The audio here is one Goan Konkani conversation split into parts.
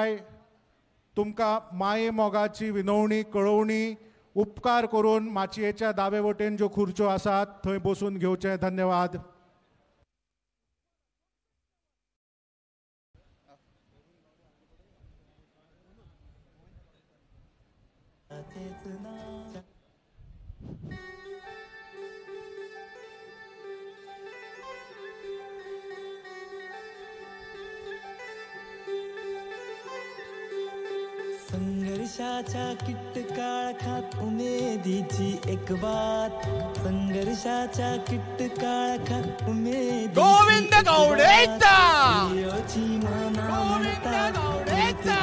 शिवाय तुमकां माये मोगाची विनवणी कळोवणी उपकार करून माचयेच्या दावे वटेन ज्यो खुर्च्यो आसात थंय बसून घेवचें. धन्यवाद. संघर्षाच्या किट्ट काळखात उमेदीची एक बात, संघर्षाच्या किट्ट काळखात उमेदीची गोविंद गावडेचा, गोविंद गावडेचा,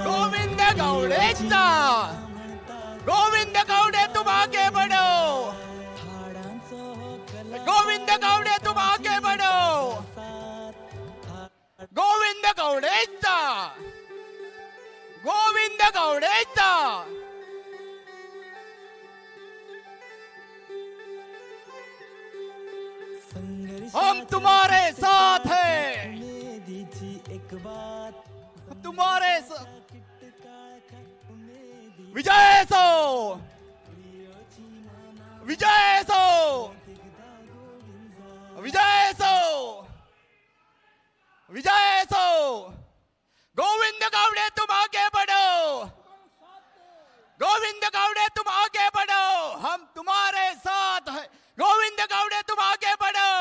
गोविंद गावडेचा, गोविंद गावडे तुम आगे बढ़ो, गोविंद गावडे तुम आगे बढ़ो, गोविंद गावडेचा, गोविंद गावडेचा. हम तुम्हारे साथ हैं, तुम्हारे विजय सो, विजय सो, विजय सो, विजय सो. गोविंद गावडे तुम आगे बढ़ो, गोविंद गावडे तुम आगे बढ़ो, हम तुम्हारे साथ हैं. गोविंद गावडे तुम आगे बढ़ो,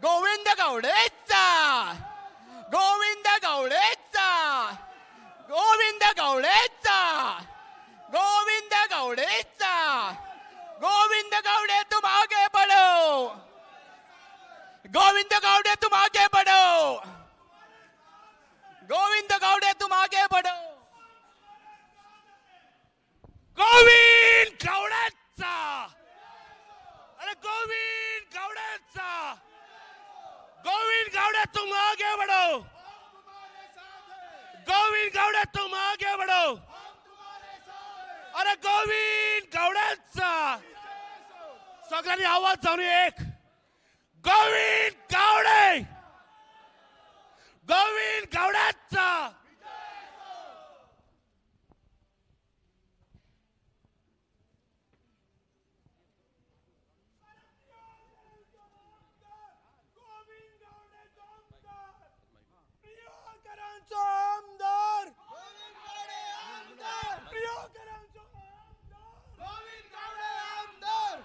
गोविंद गावडेचा, गोविंद गावडेचा, गोविंद गावडेचा, गोविंद गावडेचा, गोविंद गावडे तुम आगे बढ़ो, गोविंद गावडे तुम आगे बढ़ो, गोविंद गावडे तुम आगे बढ़ो. गोविंद गावडेचा, अरे गोविंद गावडेचा, गोविंद गावडे तुम आगे बढ़ो, गोविंद गावडे तुम आगे बढ़ो, अरे गोविंद गावडेचा. सगळ्यांनी आवाज जाऊन एक, गोविंद गावडे, गोविंद गावडेचा. आमदार गोविंद गावडे आमदार.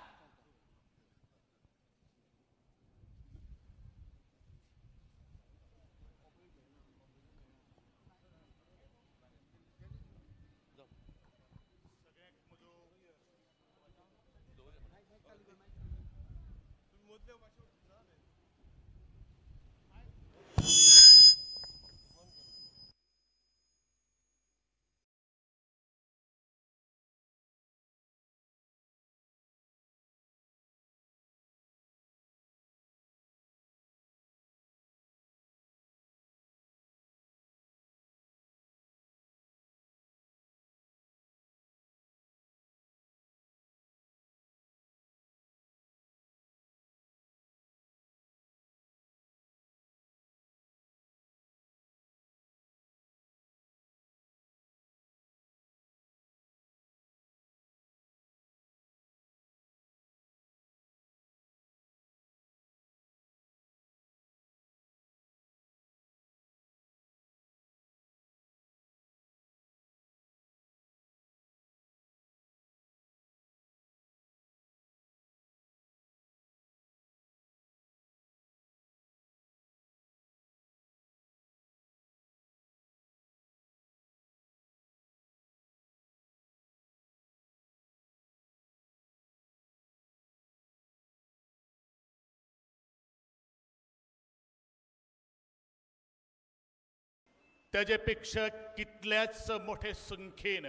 त्याचे पेक्षा कितल्याच मोठे संख्येन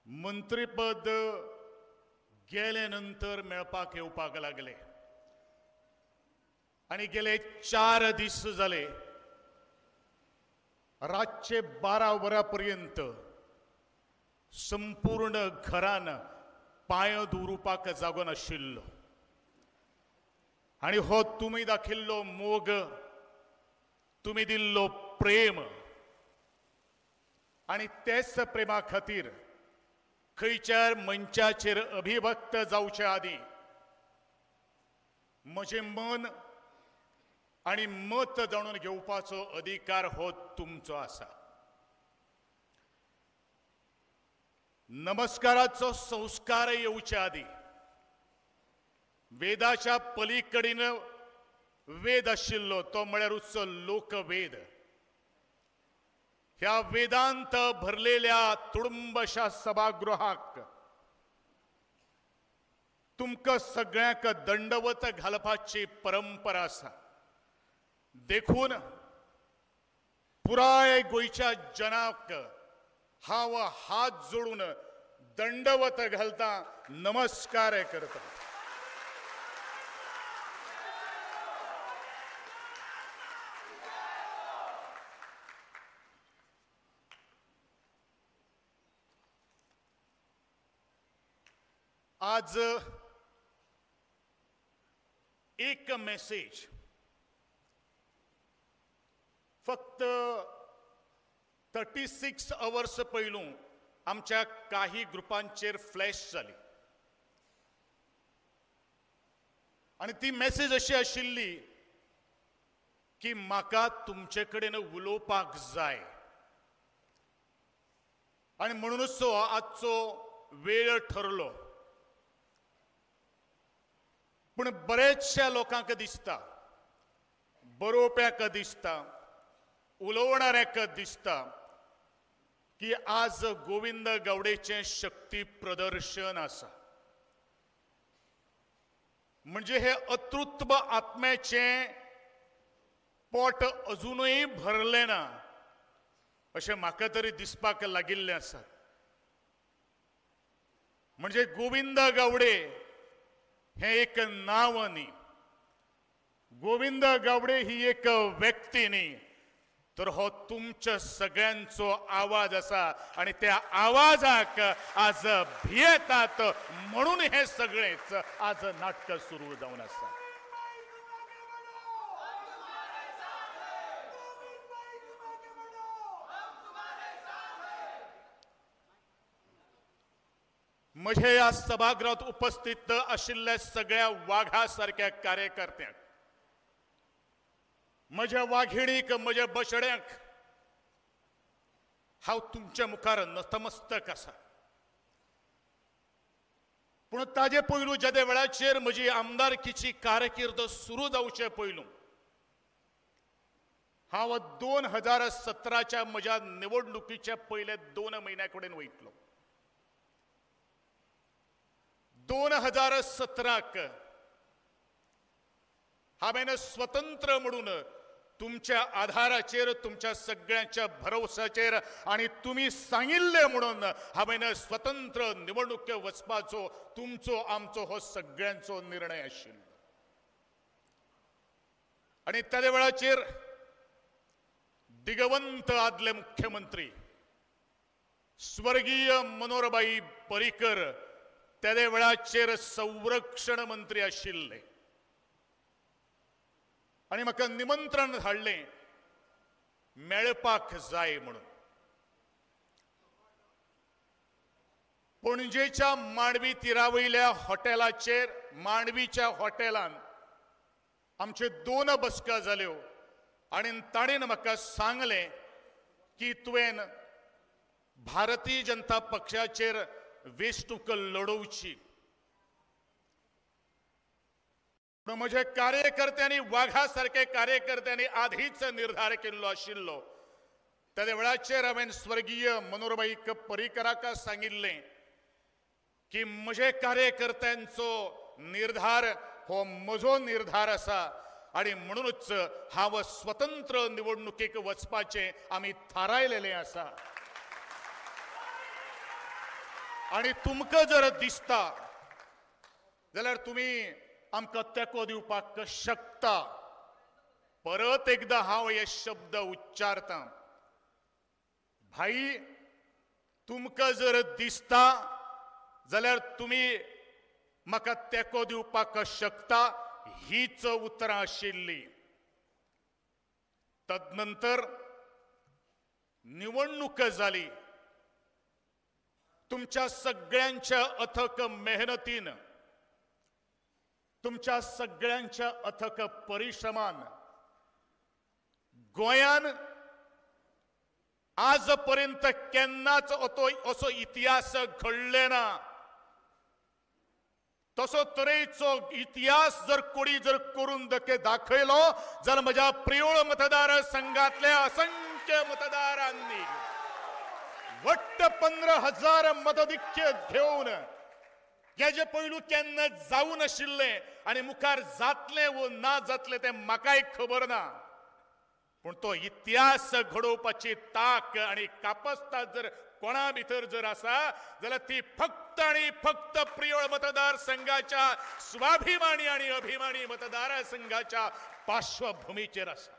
मंत्रीपद गेले नंतर मेळपाक येवपाक लागले आनी गेले 4 दीस जाले रातचे 12 वरां पर्यंत संपूर्ण घरान पांय दवरुपाक जागो नाशिल्लो आनी हो तुमी दाखयल्लो मोग, तुमी दिल्लो प्रेम आनी तेच प्रेमा खातीर खंयच्या मंचाचेर अभिभक्त जावचे आदीं म्हजें मन आनी मत जाणून घेवपाचो अधिकार हो तुमचो आसा। नमस्काराचो संस्कार येवचे आदीं वेदाच्या पलीकडेन वेद आशिल्लो तो म्हळ्यारूच लोकवेद। ह्या वेदांत भरलेल्या तुडुंबशा सभागृहाक तुमकां सगळ्यांक दंडवत घालपाची परंपरा आसा। देखून पुराय गोंयच्या जनाक हांव हात जोडून दंडवत घालता, नमस्कार करता। आज एक मेसेज फक्त 36 अवर्स पयलू आमच्या काही ग्रुपांचेर फ्लॅश जाली आनी ती मेसेज अशी आशिल्ली की म्हाका तुमचे कडेन उलोवपाक जाय आनी म्हणूनच आजचो वेळ ठरलो। पूण बरेचशा लोकांक दिसता, बरोवप्याक दिसता, उलोवणाऱ्याक दिसता की आज गोविंद गावडेचें शक्ती प्रदर्शन आसा। म्हणजे हे अतृत्व आत्म्याचें पोट अजुनूय भरलें ना अशें म्हाका तरी दिसपाक लागिल्लें आसा। म्हणजे गोविंद गावडे हें एक नांव न्ही, गोविंद गावडे ही एक व्यक्ती न्ही, तर हो तुमच्या सगळ्यांचो आवाज आसा आनी त्या आवाजाक आज भियेतात म्हणून हे सगळेच आज नाटक सुरू जावन आसा। म्हजे ह्या सभागृहात उपस्थित आशिल्ल्या सगळ्या वाघा सारक्या कार्यकर्त्यांक, म्हज्या वाघिणीक, म्हज्या बछड्यांक हांव तुमच्या मुखार नतमस्तक आसा। पूण ताजे पयलू ज्या वेळाचेर म्हजी आमदारकीची कारकीर्द सुरू जावचे पयलू हांव 2017च्या म्हज्या निवडणुकीच्या पयल्या 2 म्हयन्या कडेन वयतलो। 2017 हांवें स्वतंत्र म्हणून तुमच्या आधाराचेर, तुमच्या सगळ्यांच्या भरवसाचेर आनी तुमी सांगिल्लें म्हणून हांवें स्वतंत्र निवडणुके वचपाचो तुमचो आमचो हो सगळ्यांचो निर्णय आशिल्लो। आनी त्या वेळाचेर दिगवंत आदले मुख्यमंत्री स्वर्गीय मनोहरबाई पर्रीकर त्या वेळाचेर संरक्षण मंत्री आशिल्ले आनी म्हाका निमंत्रण धाडलें मेळपाक जाय म्हणून। पणजेच्या मांडवी तिरावयल्या हॉटेलाचेर, मांडवीच्या हॉटेलान आमचे 2 बसका जाल्यो आनी ताणें म्हाका सांगलें की तुवें भारतीय जनता पक्षाचेर वेंचणूक लडोवची। पूण म्हज्या कार्यकर्त्यांनी, वाघा सारके कार्यकर्त्यांनी आधीच निर्धार केल्लो आशिल्लो। त्या वेळाचेर हांवें स्वर्गीय मनोहरबाई पर्रीकराक सांगिल्लें की म्हजे कार्यकर्त्यांचो निर्धार हो म्हजो निर्धार आसा आनी म्हणूनच हांव स्वतंत्र निवडणुकेक वचपाचें आमी थारायलेलें आसा। आनी तुमकां जर दिसता जाल्यार तुमी आमकां तेंको दिवपाक शकता। परत एकदां हांव हे शब्द उच्चारतां, भाई तुमकां जर दिसता जाल्यार तुमी म्हाका तेंको दिवपाक शकता, हीच उतरां आशिल्लीं। तदनंतर निवडणूक जाली। तुमच्या सगळ्यांच्या अथक मेहनतीन, तुमच्या सगळ्यांच्या अथक परिश्रमान गोंयान आजपर्यंत केन्नाच असो इतिहास घडले ना। तसो तरेचो इतिहास जर कोणी जर करून दाखयलो जाल्यार म्हज्या प्रियोळ मतदार संघातल्या असंख्य मतदारांनी वट्ट 15,000 मतधिक्य घेवन हेजे पयलू केन्ना जावं नाशिल्लें आनी मुखार जातलें वो ना जातलें तें म्हाकाय खबर ना, पूण तो इतिहास घडोवपाची ताक आनी कापस्ताद जर कोणा भितर जर आसा जाल्यार ती फक्त आनी फक्त प्रियोळ मतदार संघाच्या स्वाभिमानी आनी अभिमानी मतदार संघाच्या पार्श्वभूमीचेर आसा।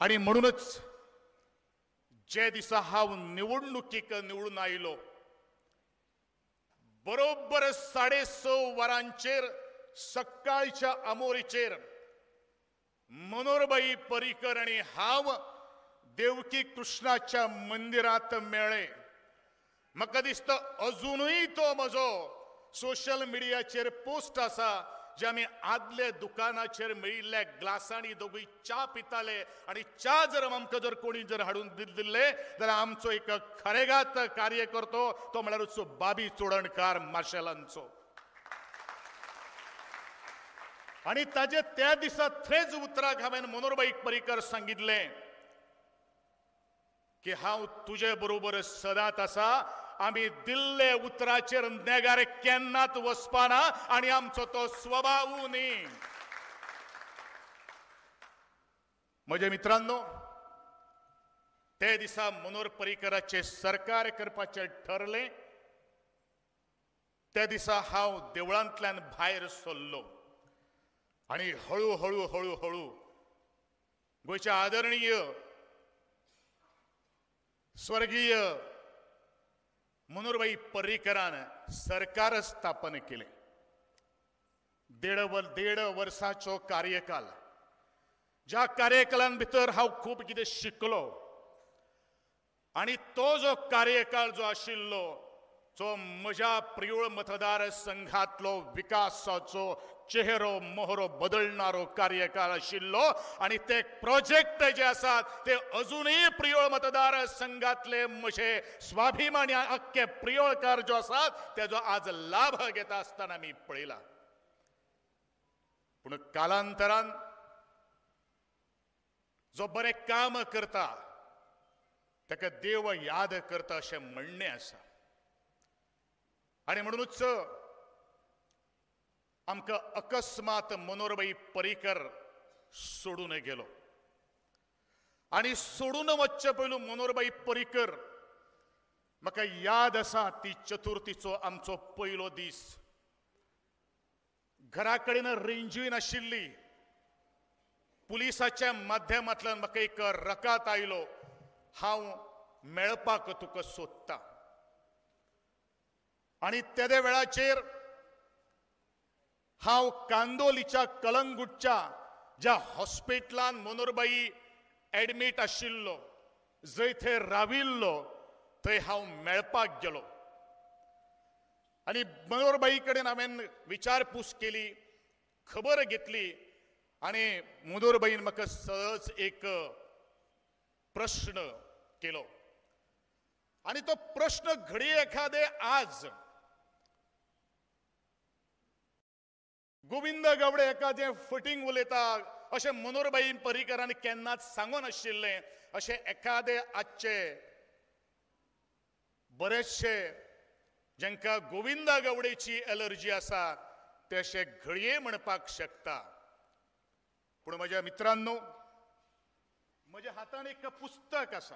आनी म्हणूनच जे दिसा हांव निवडणुकीक निवडून आयलो बरोबर 6:30 वरांचेर सकाळच्या आमोरीचेर मनोहरभाई पर्रीकर आनी हांव देवकी कृष्णाच्या मंदिरात मेळ्ळे। म्हाका दिसता अजुनूय तो म्हजो सोशल मिडियाचेर पोस्ट आसा जे आमी आदले दुकानाचेर मेळिल्ल्या ग्लासांनी दोगूय च्या पिताले आनी च्या जर आमकां जर कोणी जर हाडून दिल्ले जाल्यार आमचो एक खरेगात कार्यकर्तो तो म्हळ्यारूच बाबी चोडणकार मार्शलांचो। आनी ताजे त्या दिसा थंयच उतराक हांवें मनोहरभाई पर्रीकर सांगिल्लें की हांव तुजे बरोबर सदांच आसा, आमी दिल्ले उतराचेर नेगार केन्नाच वचपाना आनी आमचो तो स्वभाव न्ही। म्हज्या मित्रांनो, ते दिसा मनोहर पर्रीकराचें सरकार करपाचें ठरलें। त्या दिसा हांव देवळांतल्यान भायर सरलो आनी हळू हळू हळू हळू गोंयचे आदरणीय स्वर्गीय मनोहरभाई पर्रीकरान सरकार स्थापन केलें। 1.5 वर्साचो कार्यकाल, ज्या कार्यकालान भितर हांव खूब कितें शिकलो आनी तो जो कार्यकाळ जो आशिल्लो जो म्हज्या प्रियोळ मतदार संघातलो विकासाचो चेहरो मोहरो बदलणारो कार्यकाळ आशिल्लो आनी ते प्रोजेक्ट जे आसात ते अजूनय प्रियोळ मतदार संघातले म्हजे स्वाभिमानी अख्खे प्रियोळकार जो आसात तेजो आज लाभ घेता आसतना आमी पळयला। पूण कालांतरान जो बरें काम करता ताका देव याद करता अशें म्हणणें आसा आनी म्हणूनच आमकां अकस्मात मनोहरभाई पर्रीकर सोडून गेलो आनी सोडून वचचे पयलू मनोहरभाई पर्रीकर म्हाका याद आसा ती चतुर्थीचो आमचो पयलो दीस, घरा कडेन रेंजूय नाशिल्ली, पुलिसाच्या माध्यमांतल्यान म्हाका एक रकाद आयलो हांव मेळपाक तुका सोदता आनी तेदे वेळाचेर हांव कांदोलीच्या कलंगूटच्या ज्या हॉस्पिटलान मनोहरभाई एडमीट आशिल्लो जंय थंय राविल्लो थंय हांव मेळपाक गेलो आनी मनोहरभाई कडेन हांवें विचारपूस केली, खबर घेतली आनी मनोहरभाईन म्हाका सहज एक प्रश्न केलो आनी तो प्रश्न घडये एखादे आज गोविंद गावडे एखादें फटींग उलयता अशें मनोहरभाई पर्रीकरान केन्नाच सांगूं नाशिल्लें अशें एखादे आजचे बरेचशे जांकां गोविंदा गावडेची एलर्जी आसा ते अशें घडये म्हणपाक शकता। पूण म्हज्या मित्रांनो, म्हज्या हातान एक पुस्तक आसा,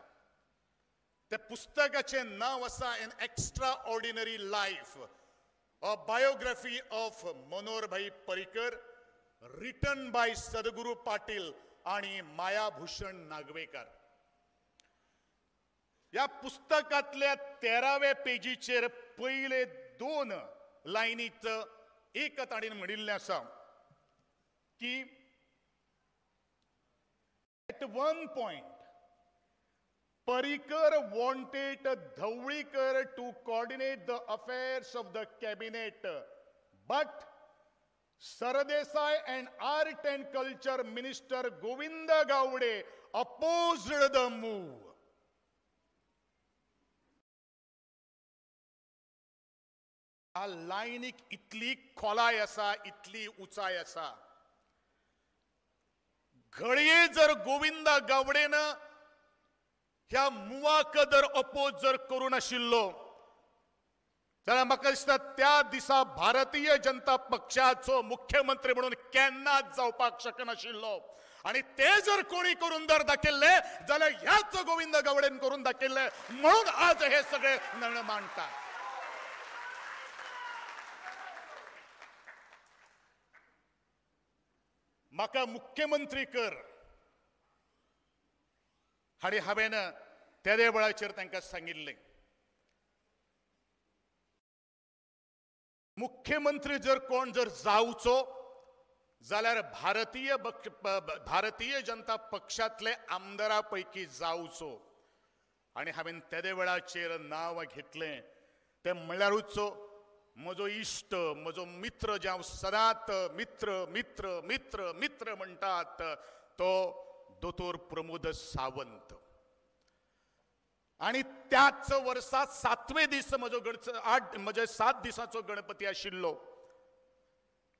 त्या पुस्तकाचें नांव आसा an extraordinary life, a biography of Manoharbhai Parrikar, written by Sadguru Patil आणि मायाभूषण नागवेकर। ह्या पुस्तकांतल्या 13व्या पेजीचेर पयले 2 लायनीत एक ताणें म्हणिल्लें आसा की one point. Parrikar wanted Dhavalikar to coordinate the affairs of the cabinet, but Sardesai and art and culture minister Govind Gaude opposed the move. ह्या लायनीक इतली खोलाय आसा, इतली उंचाय आसा. घडये जर गोविंद गावडेन ह्या मुवाक जर अपोज जर करूं नाशिल्लो जाल्यार म्हाका दिसता त्या दिसा भारतीय जनता पक्षाचो मुख्यमंत्री म्हणून केन्नाच जावपाक शकनाशिल्लो. आनी ते जर कोणी करून जर दाखयल्ले जाल्यार ह्याच गोविंद गावडेन करून दाखयल्ले, म्हणून आज हे सगळे निर्णय मांडटात. म्हाका मुख्यमंत्री कर आनी हांवें तेदे वेळाचेर तांकां सांगिल्लें, मुख्यमंत्री जर कोण जर जावचो जाल्यार भारतीय जनता पक्षांतले आमदारा पैकी जावचो. आनी हांवें तेदे वेळाचेर नांव घेतलें तें म्हणल्यारूच म्हजो इश्ट, म्हजो मित्र, जे हांव सदांच मित्र मित्र मित्र मित्र म्हणटात तो दोतोर प्रमोद सावंत. आनी त्याच वर्सा सातवे दीस म्हजो म्हजे 7 दिसांचो गणपती आशिल्लो.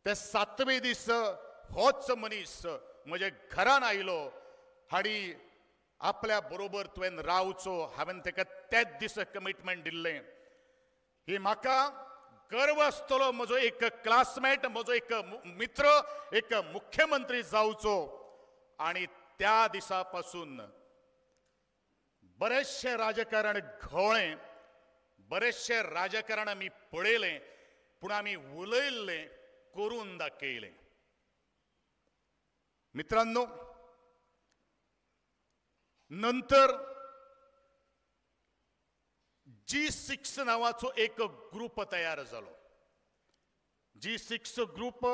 ते सातवे दीस होच मनीस म्हजे घरान आयलो आनी आपल्या बरोबर तुवें रावचो, हांवें ताका त्याच दीस कमिटमेंट दिल्लें. ही म्हाका गर्व आसतलो म्हजो एक क्लासमेट, म्हजो एक मित्र, एक मुख्यमंत्री जावचो. आनी त्या दिसा पासून बरेचशें राजकारण घोळ्ळें, बरेचशें राजकारण आमी पळयलें, पूण आमी उलयल्लें करून दाखयलें. मित्रांनो, नंतर G6 नावाचो एक ग्रुप तयार जालो. G6 group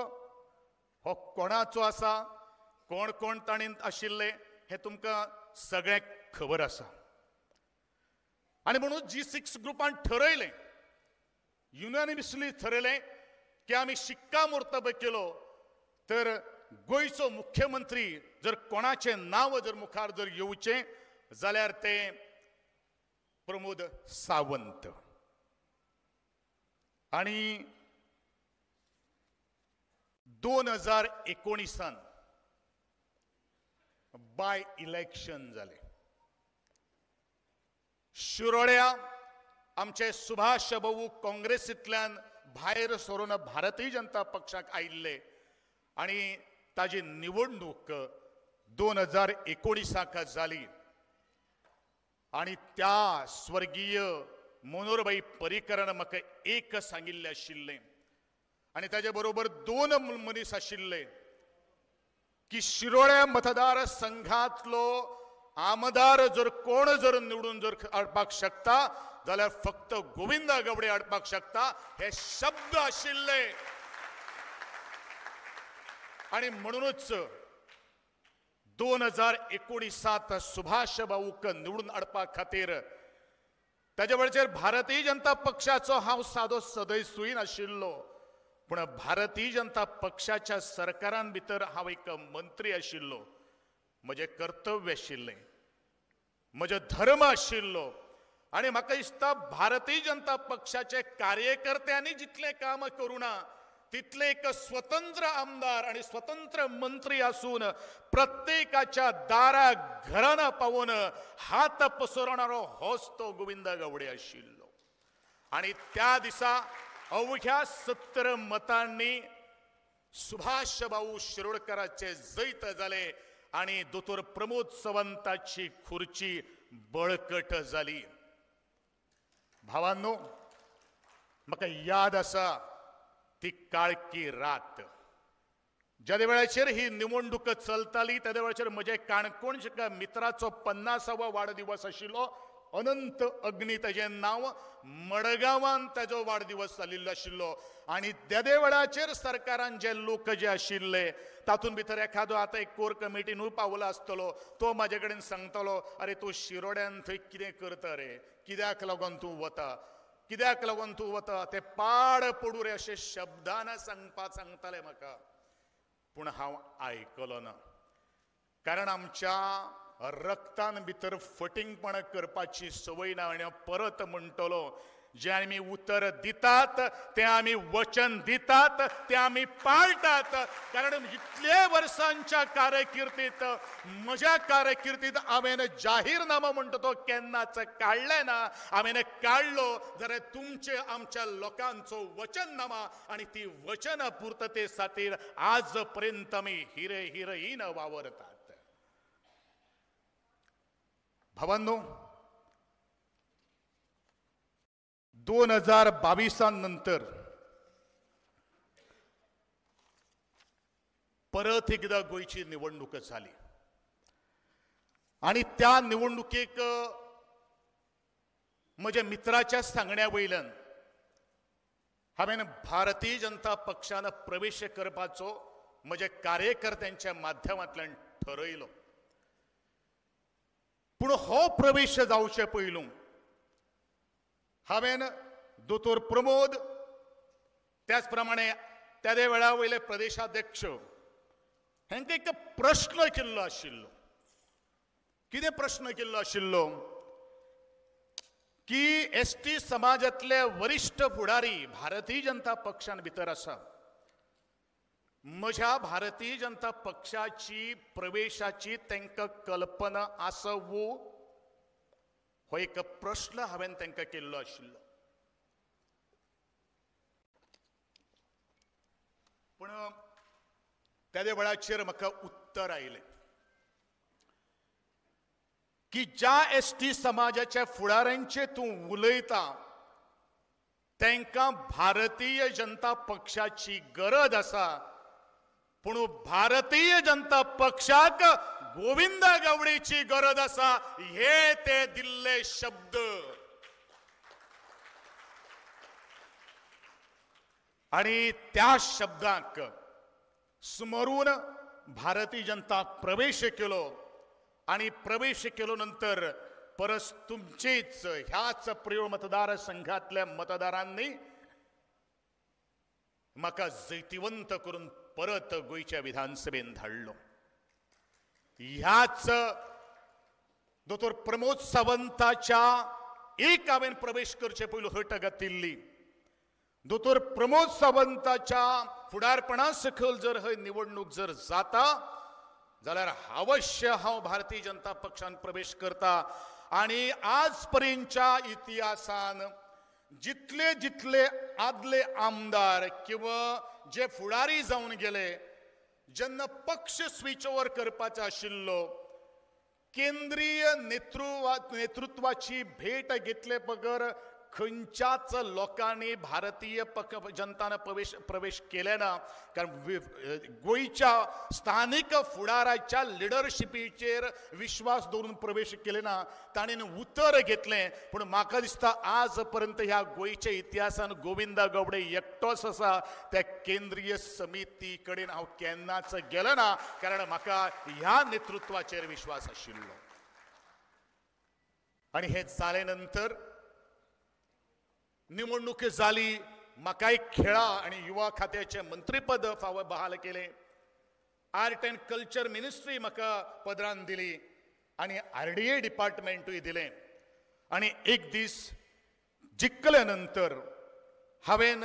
हो कोणाचो आसा, कोण कोण ताणें आशिल्ले हें तुमकां सगळ्यांक खबर आसा. आनी म्हणून G6 ग्रुपान ठरयलें, युनानिमसली ठरयलें की आमी शिक्कामोर्तब केलो तर गोंयचो मुख्यमंत्री जर कोणाचें नांव जर मुखार जर येवचें जाल्यार तें प्रमोद सावंत. आनी 2019 बाय इलेक्शन जालें. शिरोड्या आमचे सुभाष भाऊ काँग्रेसींतल्यान भायर सरून भारतीय जनता पक्षाक आयिल्ले आनी ताजी निवडणूक 2019 जाली. आनी त्या स्वर्गीय मनोहरभाई पर्रीकरान म्हाका एक सांगिल्लें आशिल्लें आनी ताजे बरोबर 2 मनीस आशिल्ले की शिरोड्या मतदार संघांतलो आमदार जर कोण जर निवडून जर हाडपाक शकता जाल्यार फक्त गोविंद गावडे हाडपाक शकता, हे शब्द आशिल्ले. आनी म्हणूनच 2019 सुभाष भाऊक निवडून हाडपा खातीर ताजे वेळाचेर भारतीय जनता पक्षाचो हांव सादो सदस्यूय नाशिल्लो, पूण भारतीय जनता पक्षाच्या सरकारान भितर हांव एक मंत्री आशिल्लो. म्हजें कर्तव्य आशिल्लें, म्हजो धर्म आशिल्लो. आनी म्हाका दिसता भारतीय जनता पक्षाचे कार्यकर्त्यांनी जितलें काम करूं ना तितले एक स्वतंत्र आमदार आनी स्वतंत्र मंत्री आसून प्रत्येकाच्या दारा घराना पावून हात पसरणारो होच तो गोविंद गावडे आशिल्लो. आनी त्या दिसा अवघ्या 70 मतांनी सुभाष भाऊ शिरोडकराचे जैत जाले आनी दोतोर प्रमोद सावंताची खुर्ची बळकट जाली. भावांनो, म्हाका याद आसा ती काळकी रात. ज्या वेळाचेर ही निवडणूक चलताली त्या वेळाचेर म्हजे काणकोणच्या मित्राचो 50वो वाडदिवस आशिल्लो. अनंत अग्नी ताजें नांव, मडगांवान ताजो वाडदिवस जाल्लो आशिल्लो. आनी तेदे वेळाचेर सरकारान जे लोक जे आशिल्ले तातूंत भितर एखादो आतां एक कोर कमिटीनूय पावला आसतलो, तो म्हाजे कडेन सांगतलो, अरे तूं शिरोड्यान थंय कितें करता रे, कित्याक लागून तूं वता, कित्याक लागून तूं वता, ते पाड पडूं रे अशें शब्दान सांगताले म्हाका. पूण हांव आयकलो ना, कारण आमच्या रक्तान भितर फटींगपणां करपाची संवय ना. आनी हांव परत म्हणटलो, जें आमी उतर दितात तें आमी वचन दितात तें आमी पाळटात. कारण इतले वर्सांच्या कारकिर्दीत, म्हज्या कारकिर्दीत हांवें जाहीरनामा म्हणटा तो केन्नाच काडलें ना. हांवें काडलो जाल्यार तुमचे आमच्या लोकांचो वचननामा, आनी ती वचन पुर्तते खातीर आज पर्यंत आमी हिरे हिरहीन वावरतात. भावांनो, 2022 नंतर परत एकदा गोंयची निवडणूक झाली आनी त्या निवडणुकेक म्हज्या मित्राच्या सांगण्या वयल्यान हांवें भारतीय जनता पक्षान प्रवेश करपाचो म्हज्या कार्यकर्त्यांच्या माध्यमांतल्यान ठरयलो. पूण हो प्रवेश जावचे पयलू हांवें दोतोर प्रमोद, त्याच प्रमाणे त्या वेळा वयले प्रदेशाध्यक्ष हांकां एक प्रश्न केल्लो आशिल्लो. कितें प्रश्न केल्लो आशिल्लो की एस टी समाजांतले वरिश्ठ फुडारी भारतीय जनता पक्षान भितर आसा, म्हज्या भारतीय जनता पक्षाची प्रवेशाची तांकां कल्पना आसा वो, हो एक प्रश्न हांवें तांकां केल्लो आशिल्लो. पूण त्या वेळाचेर म्हाका उत्तर आयलें की ज्या एस टी समाजाच्या फुडाऱ्यांचे तूं उलयता तांकां भारतीय जनता पक्षाची गरज आसा, पूण भारतीय जनता पक्षाक गोविंद गावडेची गरज आसा, हे ते दिल्ले शब्द. आनी त्या शब्दांक स्मरून भारतीय जनता प्रवेश केलो आनी प्रवेश केलो नंतर परस तुमचेच ह्याच प्रियोळ मतदारसंघातल्या मतदारांनी म्हाका जैतिवंत करून परत गोंयच्या विधानसभेन धाडलो. ह्याच दोतोर प्रमोद सावंताच्या एक हांवें प्रवेश करचे पयलू हट घातिल्ली. दोतोर प्रमोद सावंताच्या फुडारपणा सकयल जर हय निवडणूक जर जाता जाल्यार अवश्य हांव भारतीय जनता पक्षान प्रवेश करता. आनी आज पर्यंतच्या इतिहासान जितले जितले आदले आमदार किंवा जे फुडारी जावन गेले, जेन्ना पक्ष स्विच ओवर करपाचो आशिल्लो, केंद्रीय नेतृत्वाची भेट घेतले बगर खंयच्याच लोकांनी भारतीय जनतान प्रवेश केले ना. कारण गोंयच्या स्थानीक फुडाराच्या लिडरशिपीचेर विश्वास दवरून प्रवेश केले ना, ताणें उतर घेतलें. पूण म्हाका दिसता आज पर्यंत ह्या गोंयच्या इतिहासान गोविंद गावडे एकटोच आसा त्या केंद्रीय समिती कडेन हांव केन्नाच गेलो ना, कारण म्हाका ह्या नेतृत्वाचेर विश्वास आशिल्लो. आनी हें जाले नंतर निवडणूक जाली, म्हाकाय खेळा आनी युवा खात्याचें मंत्रीपद फावो बहाल केलें, आर्ट अँड कल्चर मिनिस्ट्री म्हाका पदरान दिली आनी आरडीए डिपार्टमेंटूय दिलें. आनी एक दीस जिखले नंतर हांवें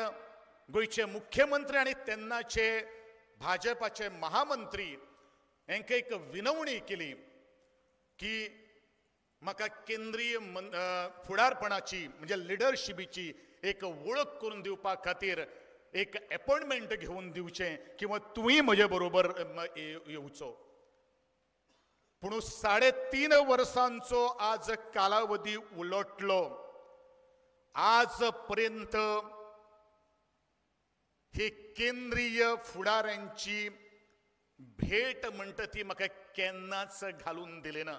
गोंयचे मुख्यमंत्री आनी तेन्नाचे भाजपाचे महामंत्री हांकां एक विनवणी केली की म्हाका केंद्रीय फुडारपणाची म्हणजे लिडरशिपीची एक वळख करून दिवपा खातीर एक एपॉयंटमेंट घेवन दिवचें किंवा तुवें म्हजे बरोबर येवचो. पूण 3.5 वर्सांचो आज कालावधी उलटलो, आज पर्यंत ही केंद्रीय फुडाऱ्यांची भेट म्हणटा ती म्हाका केन्नाच घालून दिली ना.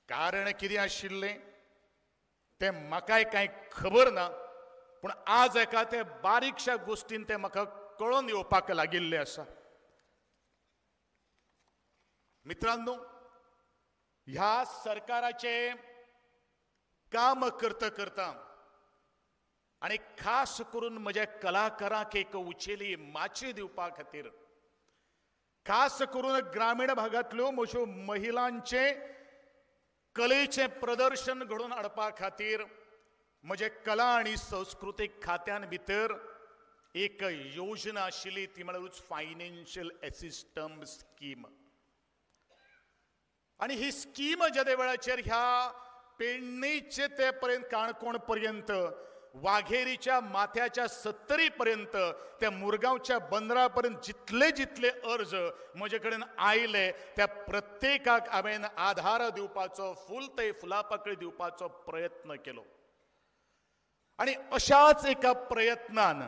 कारण कितें आशिल्लें, तें म्हाकाय कांय खबर ना, पूण आज एका ते बारीकश्या गोश्टीन तें म्हाका कळोन येवपाक लागिल्लें आसा. मित्रांनो, ह्या सरकाराचें काम करता करता आनी खास करून म्हज्या कलाकारांक एक उचेली माची दिवपा खातीर, खास करून ग्रामीण भागांतल्यो म्हज्यो महिलांचें कलेचें प्रदर्शन घडोवन हाडपा खातीर म्हजे कला आनी संस्कृतीक खात्यान भितर एक योजना आशिल्ली, ती म्हळ्यारूच फायनान्शियल एसिस्टन्स स्कीम. आनी ही स्कीम जेदे वेळाचेर ह्या पेडणेचे ते पर्यंत काणकोण पर्यंत, वाघेरीच्या माथ्याच्या 70 पर्यंत, त्या मुरगांवच्या बंदरा पर्यंत जितले जितले अर्ज म्हजे कडेन आयले त्या प्रत्येकाक हांवें आधार दिवपाचो, फूल ते फुलापाकळी दिवपाचो प्रयत्न केलो. आनी अशाच एका प्रयत्नान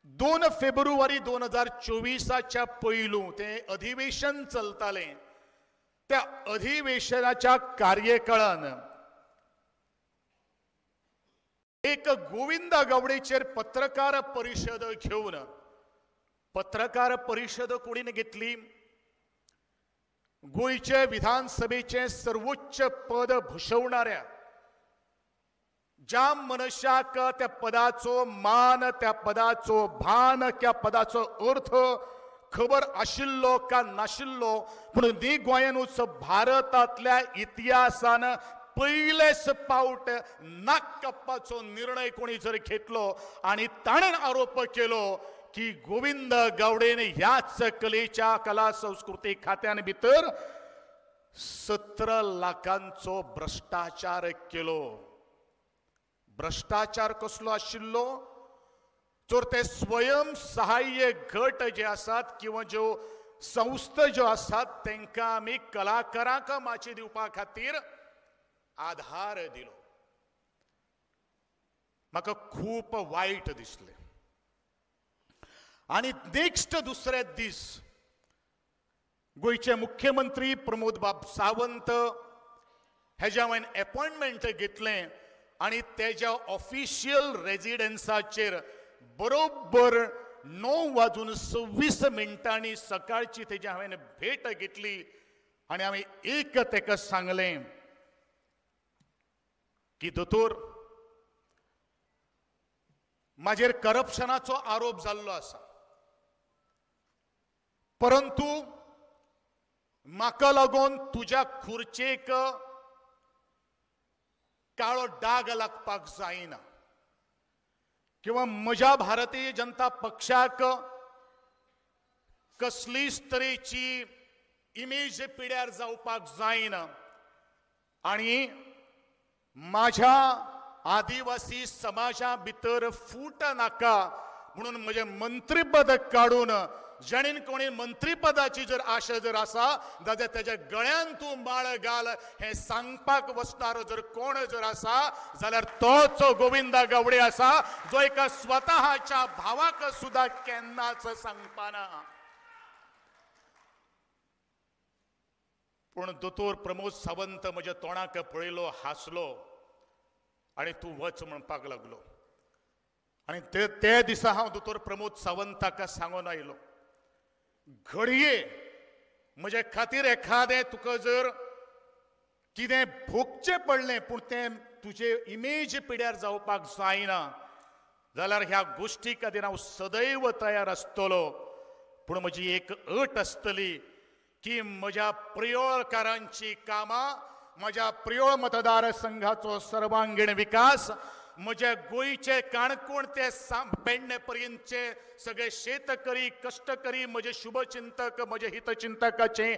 2 फेब्रुवारी 2024 पयलू तें अधिवेशन चलतालें, त्या अधिवेशनाच्या कार्यकाळान एक गोविंदा गावडेचेर पत्रकार परिशद घेवन, पत्रकार परिशद कोणीन घेतली? गोंयचे विधानसभेचे सर्वोच्च पद भूषवणाऱ्या ज्या मनशाक त्या पदाचो मान, त्या पदाचो भान, त्या पदाचो अर्थ खबर आशिल्लो का नाशिल्लो, पूण न्ही गोंयानूच भारतांतल्या इतिहासान पयलेच पावट नाक कापपाचो निर्णय कोणी जर घेतलो आनी ताणें आरोप केलो की गोविंद गावडेन ह्याच कलेच्या कला संस्कृती खात्यान भितर 17 लाखांचो भ्रश्टाचार केलो. भ्रश्टाचार कसलो आशिल्लो? तर ते स्वयं सहाय्य गट जे आसात किंवा ज्यो संस्था ज्यो आसात तांकां आमी कलाकारांक माची दिवपा खातीर आधार दिलो. म्हाका खूब वायट दिसलें. आनी नेक्स्ट दुसरे दीस गोंयचे मुख्यमंत्री प्रमोद बाब सावंत हेज्या हांवें एपॉयंटमेंट घेतलें आनी तेज्या ऑफिशियल रेजिडन्साचेर बरोबर 9:26 सकाळची तेजी हांवें भेट घेतली आनी हांवें एक तेका सांगलें की दोतोर, म्हाजेर करप्शनाचो आरोप जाल्लो आसा, परंतु म्हाका लागून तुज्या खुर्चेक काळो डाग लागपाक जायना किंवा म्हज्या भारतीय जनता पक्षाक कसलीच तरेची इमेज पिड्यार जावपाक जायना आनी माझ्या आदिवासी समाजा भितर फूट नाका म्हणून म्हजें मंत्रीपद काडून जेणेन कोणी मंत्रीपदाची जर आशा जर आसा जाल्यार तेज्या गळ्यान तूं माळ घाल हें सांगपाक वचणारो जर कोण जर आसा जाल्यार तोच गोविंदा गावडे आसा, जो एका स्वतःच्या भावाक सुद्दां केन्नाच सांगपाना. पूण दोतोर प्रमोद सावंत म्हज्या तोंडाक पळयलो, हांसलो आनी तूं वच म्हणपाक लागलो. आनी ते दिसा हांव दोतोर प्रमोद सावंताक सांगून आयलो, घडये म्हजे खातीर एखादें तुका जर कितें भोगचें पडलें पूण तें तुजे इमेज पिड्यार जावपाक जायना जाल्यार ह्या गोश्टी खातीर हांव सदैव तयार आसतलो, पूण म्हजी एक अट आसतली की म्हज्या प्रियोळकारांची कामां, म्हज्या प्रियोळ मतदारसंघाचो सर्वांगीण विकास, म्हज्या गोंयचे काणकोण ते पेडणे पर्यंतचे सगळे शेतकरी कश्टकरी म्हजे शुभचिंतक म्हजे हितचिंतकाचें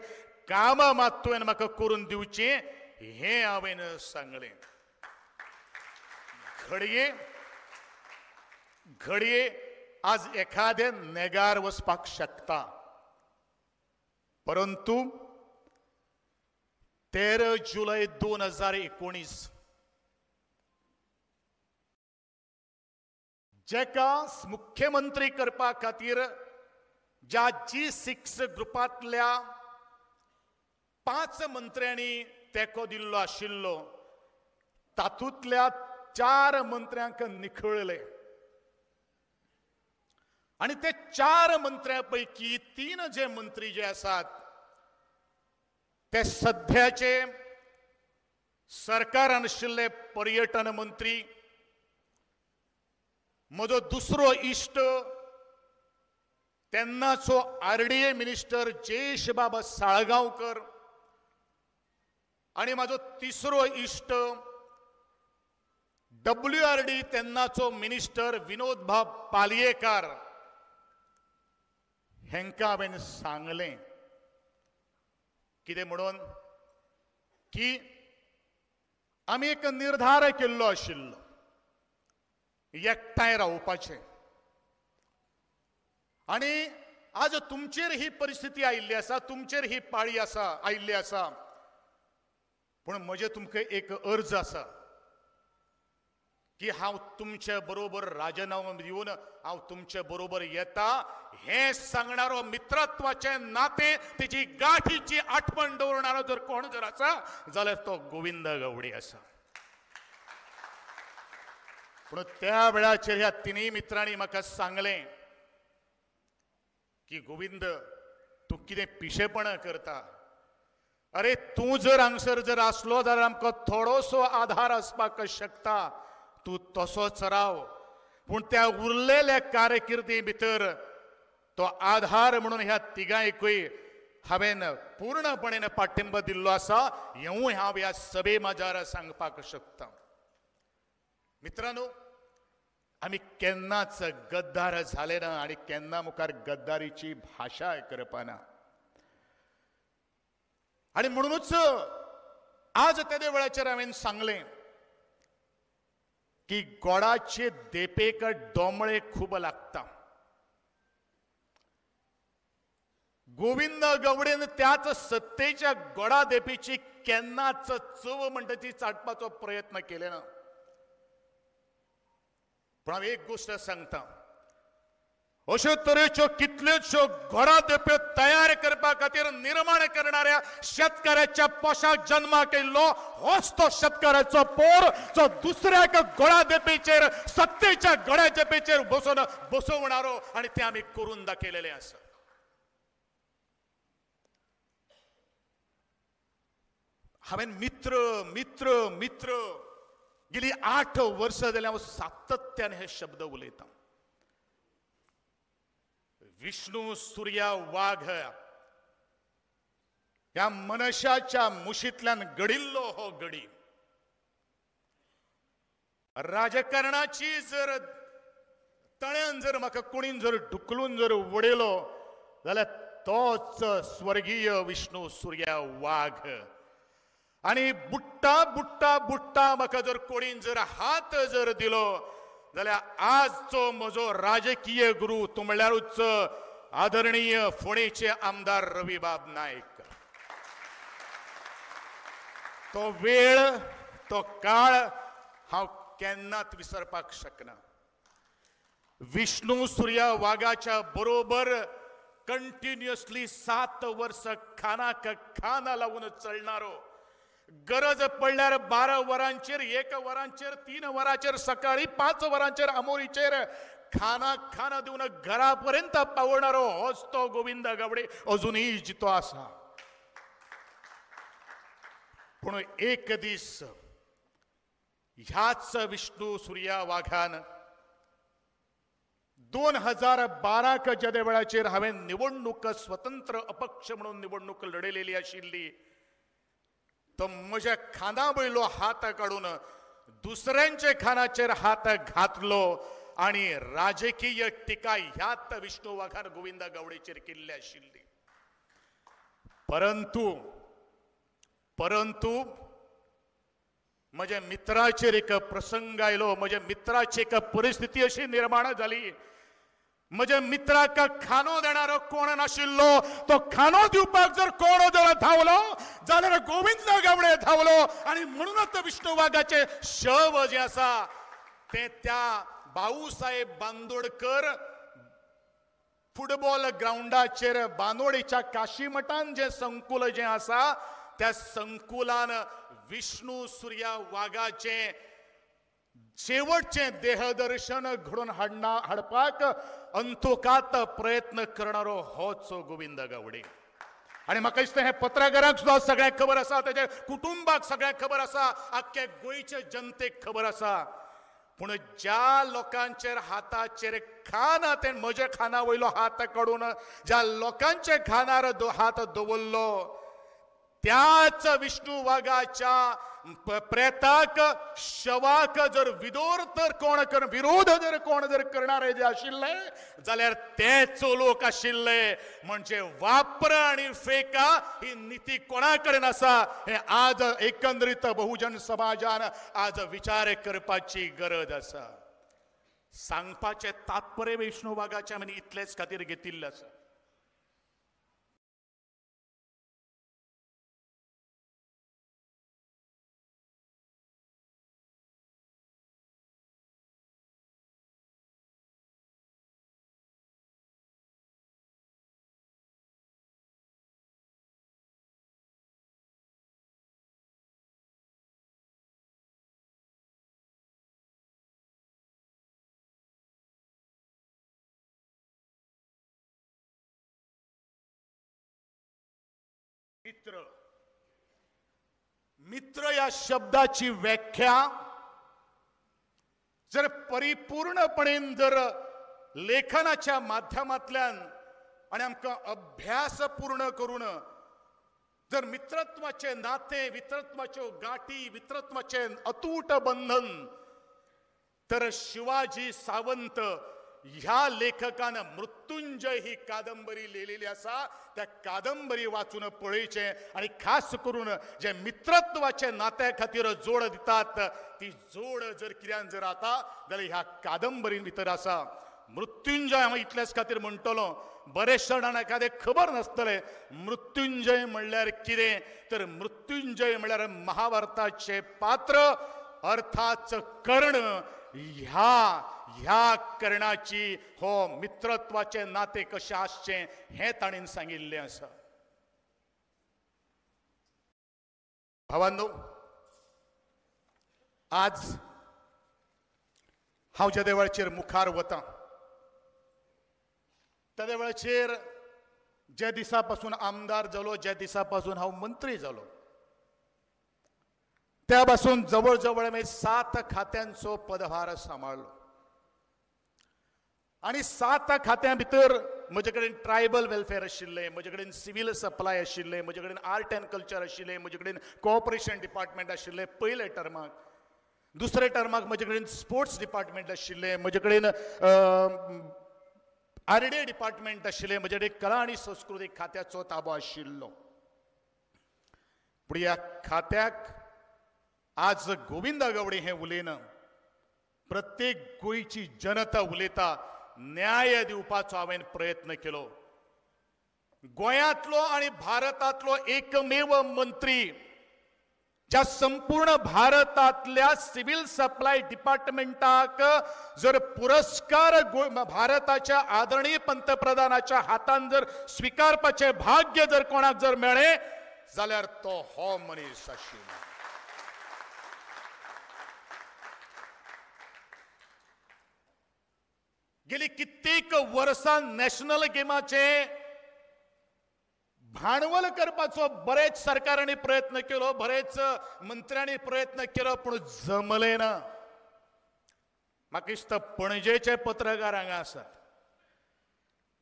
कामां मात तुवें म्हाका करून दिवचें हें हांवें सांगलें. घडये घडये आज एखादें नेगार वचपाक शकता, परंतु 13 जुलय 2019 जेका मुख्यमंत्री करपा खातीर ज्या G6 ग्रुपांतल्या 5 मंत्र्यांनी तेंको दिल्लो आशिल्लो तातूंतल्या 4 मंत्र्यांक निखळले आनी ते 4 मंत्र्यां पैकी 3 जे मंत्री जे आसात ते सध्याचे सरकारान आशिल्ले पर्यटन मंत्री, म्हजो दुसरो इश्ट तेन्नाचो आरडीए मिनिस्टर जयेशबाब साळगांवकर आनी म्हजो तिसरो इश्ट डब्ल्यूआरडी तेन्नाचो मिनिस्टर विनोदबाब पालयेकार हेंकां हांवें सांगलें कितें म्हणून की आमी एक निर्धार केल्लो आशिल्लो एकठांय रावपाचें आनी आज तुमचेर ही परिस्थिती आयिल्ली आसा, तुमचेर ही पाळी आसा आयिल्ली आसा, पूण म्हजें तुमकां एक अर्ज आसा की हांव तुमचे बरोबर राजीनामो दिवन हांव तुमचे बरोबर येता हें सांगणारो मित्रत्वाचें नातें तेजी गाठीची आठवण दवरणारो जर कोण जर आसा जाल्यार तो गोविंद गावडे आसा. पूण त्या वेळाचेर ह्या तिनूय मित्रांनी म्हाका सांगलें की गोविंद तूं कितें पिशेपणां करता, अरे तूं जर हांगसर जर आसलो जाल्यार आमकां थोडोसो आधार आसपाक शकता, तूं तसोच राव, पूण त्या उरलेल्या कारकिर्दी भितर तो आधार म्हणून ह्या तिगांयकूय हांवें पूर्णपणे पाठिंबो दिल्लो आसा हेंवूय हांव ह्या सभे माजार सांगपाक शकता. मित्रांनो, आमी केन्नाच गद्दार जाले ना आनी केन्ना मुखार गद्दारीची भाशा करपाना आनी म्हणूनच आज तेदे वेळाचेर हांवें सांगलें की गोडाचे देपेक दोमळे खूब लागता. गोविंद गावडेन त्याच सत्तेच्या गोडा देपेची केन्नाच चव म्हणटा ती चाटपाचो प्रयत्न केले ना. पूण हांव एक गोश्ट सांगता, अश्यो तरेच्यो कितल्योश्यो गोडा देप्यो तयार करपा खातीर निर्माण करणाऱ्या शेतकाराच्या पोशाक जन्माक येयल्लो होच तो शेतकाराचो पोर जो दुसऱ्या एका गोडा देपेचेर सत्तेच्या गोड्या देपेचेर बसोवन बसवणारो आनी तें आमी करून दाखयलेलें आसा. हांवें मित्र मित्र मित्र गेली 8 वर्सां जाल्यार हांव सातत्यान हे शब्द उलयतां. विष्णू सूर्या वाघ ह्या मनशाच्या मुशींतल्यान घडिल्लो हो गडी. राजकारणाची जर तळ्यान जर म्हाका कोणीन जर ढुकलून जर उडयलो जाल्यार तोच स्वर्गीय विष्णू सूर्या वाघ. आनी बुट्टा बुट्टा बुट्टा म्हाका जर कोणीन जर हात जर दिलो जाल्यार आजचो म्हजो राजकीय गुरू तूं म्हणल्यारूच आदरणीय फोंडेचे आमदार रविबाब नायक. तो वेळ तो काळ हांव केन्नाच विसरपाक शकना. विष्णू सूर्या वाघाच्या बरोबर कंटिन्युअसली 7 वर्सां खानाक खाना लावन चलणारो, गरज पडल्यार 12 वरांचेर 1 वरांचेर 3 वरांचेर सकाळी 5 वरांचेर आमोरीचेर खाना खाना दिवन घरा पर्यंत पावणारो होच तो गोविंद गावडे अजूनही जितो आसा. पूण एक दीस ह्याच विष्णू सूर्या वाघान 2012 ज्या वेळाचेर हांवें निवडणूक स्वतंत्र अपक्ष म्हणून निवडणूक लढयलेली आशिल्ली, तो म्हज्या खांदा वयलो हात काडून दुसऱ्यांच्या खानाचेर हात घातलो आनी राजकीय टिका ह्याच विष्णू वाघान गोविंद गावडेचेर केल्ली आशिल्ली. परंतु परंतु म्हज्या मित्राचेर एक प्रसंग आयलो, म्हज्या मित्राची एक परिस्थिती अशी निर्माण जाली, म्हज्या मित्राक खानो देणारो कोण नाशिल्लो, तो खानो दिवपाक जर कोण जर धांवलो जाल्यार गोविंद गावडे धांवलो आनी म्हणूनच विष्णू वाघाचें शव जें आसा तें त्या भाऊसाहेब बांदोडकर फुटबॉल ग्रावंडाचेर बांदोडेच्या काशीमठान जें संकुल जें आसा त्या संकुलान विष्णू सुर्या वाघाचें शेवटचें देहदर्शन घडोवन हाडपाक अंतोकात प्रयत्न करणारो होच गोविंद गावडे. आनी म्हाका दिसता हें पत्रकारांक सुद्दां सगळ्यांक खबर आसा, तेज्या कुटुंबाक सगळ्यांक खबर आसा, आख्खे गोंयचे जनतेक खबर आसा. पूण ज्या लोकांचेर हाताचेर खाना तें म्हज्या खाना वयलो हात काडून ज्या लोकांच्या खानार हात दवरलो त्याच विष्णू वाघाच्या प्रेताक शवाक जर विदोर तर कोण विरोध जर कोण जर करणारे जे आशिल्ले जाल्यार तेच लोक आशिल्ले. म्हणजे वापर आनी फेका ही निती कोणा कडेन आसा हें आज एकंदरीत बहुजन समाजान आज विचार करपाची गरज आसा. सांगपाचें तात्पर्य विष्णू वाघाचें आमी इतलेच खातीर घेतिल्लें आसा. मित्र, मित्र या शब्दाची व्याख्या जर परिपूर्णपणे जर लेखनाच्या माध्यमांतल्यान आनी आमकां अभ्यास पूर्ण करून जर मित्रत्वाचे नाते, मित्रत्वाच्यो गाठी, मित्रत्वाचे अतूट बंधन तर शिवाजी सावंत ह्या लेखकान मृत्युंजय ही कादंबरी लिहिलेली आसा. त्या कादंबरी वाचून पळयचें आनी खास करून जे मित्रत्वाचे नात्या खातीर जोड दितात ती जोड जर कित्यान जर आता जाल्यार ह्या कादंबरीन भितर आसा. मृत्युंजय हांव इतल्याच खातीर म्हणटलो, बरेच जाणांक एखादें खबर नासतलें मृत्युंजय म्हणल्यार कितें, तर मृत्युंजय म्हणल्यार महाभारताचें पात्र अर्थात कर्ण. ह्या ह्या कर्णाची हो मित्रत्वाचें नातें कशें आसचें हें ताणें सांगिल्लें आसा. भावांनो, आज हांव ज्या देवळाचेर मुखार वतां त्या देवळाचेर ज्या दिसा पासून आमदार जालो, ज्या दिसा पासून हांव मंत्री जालो, त्या पासून जवळ जवळ मी 7 खात्यांचो पदभार सांबाळलो आनी 7 खात्यां भितर म्हजे कडेन ट्रायबल वेलफेअर आशिल्लें, म्हजे कडेन सिव्हील सप्लाय आशिल्लें, म्हजे कडेन आर्ट अँड कल्चर आशिल्लें, म्हजे कडेन कोऑपरेशन डिपार्टमेंट आशिल्लें पयल्या टर्माक, दुसऱ्या टर्माक म्हजे कडेन स्पोर्ट्स डिपार्टमेंट आशिल्लें, म्हजे कडेन आरडीए डिपार्टमेंट आशिल्लें, म्हजे कडेन कला आनी संस्कृतीक खात्याचो ताबो आशिल्लो. पूण ह्या खात्याक आज गोविंदा गावडे हें उलयना, प्रत्येक गोंयची जनता उलयता. न्याय दिवपाचो हांवें प्रयत्न केलो. गोंयांतलो आनी भारतांतलो एकमेव मंत्री ज्या संपूर्ण भारतांतल्या सिव्हील सप्लाय डिपार्टमेंटाक जर पुरस्कार भारताच्या आदरणीय पंतप्रधानाच्या हातान जर स्विकारपाचें भाग्य जर कोणाक जर मेळ्ळें जाल्यार तो हो मनीस आशिल्लो. गेली कित्येक वर्सां नॅशनल गेमाचे भांडवल करपाचो बरेच सरकारांनी प्रयत्न केलो, बरेच मंत्र्यांनी प्रयत्न केलो, पूण जमले ना. म्हाका दिसता पणजेचे पत्रकार हांगा आसात.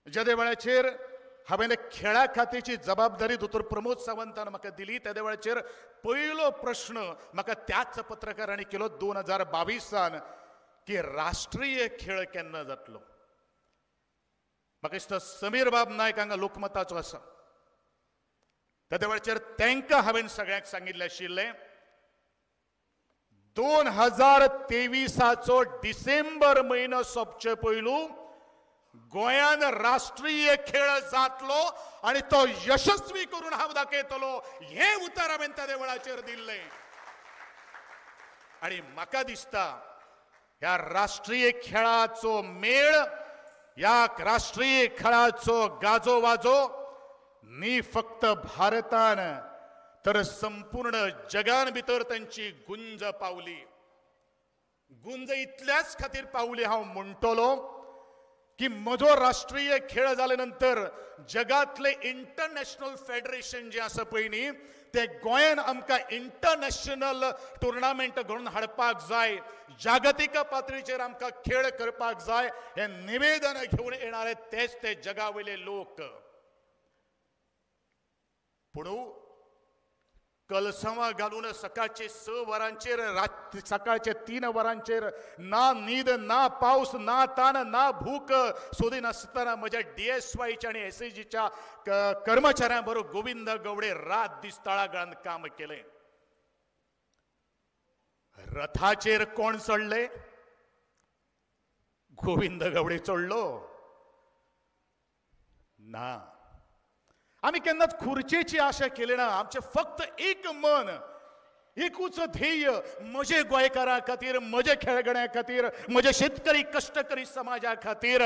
ज्या वेळाचेर हांवें खेळा खात्याची जबाबदारी दोतोर प्रमोद सावंतान म्हाका दिली त्या वेळाचेर पयलो प्रश्न म्हाका त्याच पत्रकारांनी केलो 2022 की राष्ट्रीय खेळ केन्ना जातलो. म्हाका दिसता समीर बाब नायक हांगा लोकमताचो आसा. त्या वेळाचेर तांकां हांवें सगळ्यांक सांगिल्लें आशिल्लें 2023 डिसेंबर म्हयनो सोंपचे पयलू गोंयान राष्ट्रीय खेळ जातलो आनी तो यशस्वी करून हांव दाखयतलो हें उतर हांवें त्या वेळाचेर दिल्लें. आनी म्हाका दिसता ह्या राष्ट्रीय खेळाचो मेळ, ह्या राष्ट्रीय खेळाचो गाजो वाजो न्ही फक्त भारतान तर संपूर्ण जगान भितर तांची गुंज पावली. गुंज इतल्याच खातीर पावली हांव म्हणटलो की म्हजो राष्ट्रीय खेळ जाले नंतर जगातले इंटरनॅशनल फेडरेशन जे आसा पळय न्ही ते गोंयान आमकां इंटरनॅशनल टुर्नामेंट घडोवन हाडपाक जाय, जागतीक पातळीचेर आमकां खेळ करपाक जाय हे निवेदन घेवन येणारे तेच ते जगा वयले लोक. पूण कलसवां घालून सकाळचे 6 वरांचेर, रात सकाळचे 3 वरांचेर ना न्हीद ना पावस ना तान ना भूक सोदिनासतना म्हज्या DSYच्या आनी SAGच्या कर्मचाऱ्यां बरोबर गोविंद गावडे रात दीस तळागाळान काम केलें. रथाचेर कोण चडले? गोविंद गावडे चडलो ना. आमी केन्नाच खुर्चेची आशा केली ना. आमचें फक्त एक मन, एकूच ध्येय, म्हजे गोंयकारां खातीर, म्हजे खेळगड्यां खातीर, म्हजे शेतकरी कश्टकरी समाजा खातीर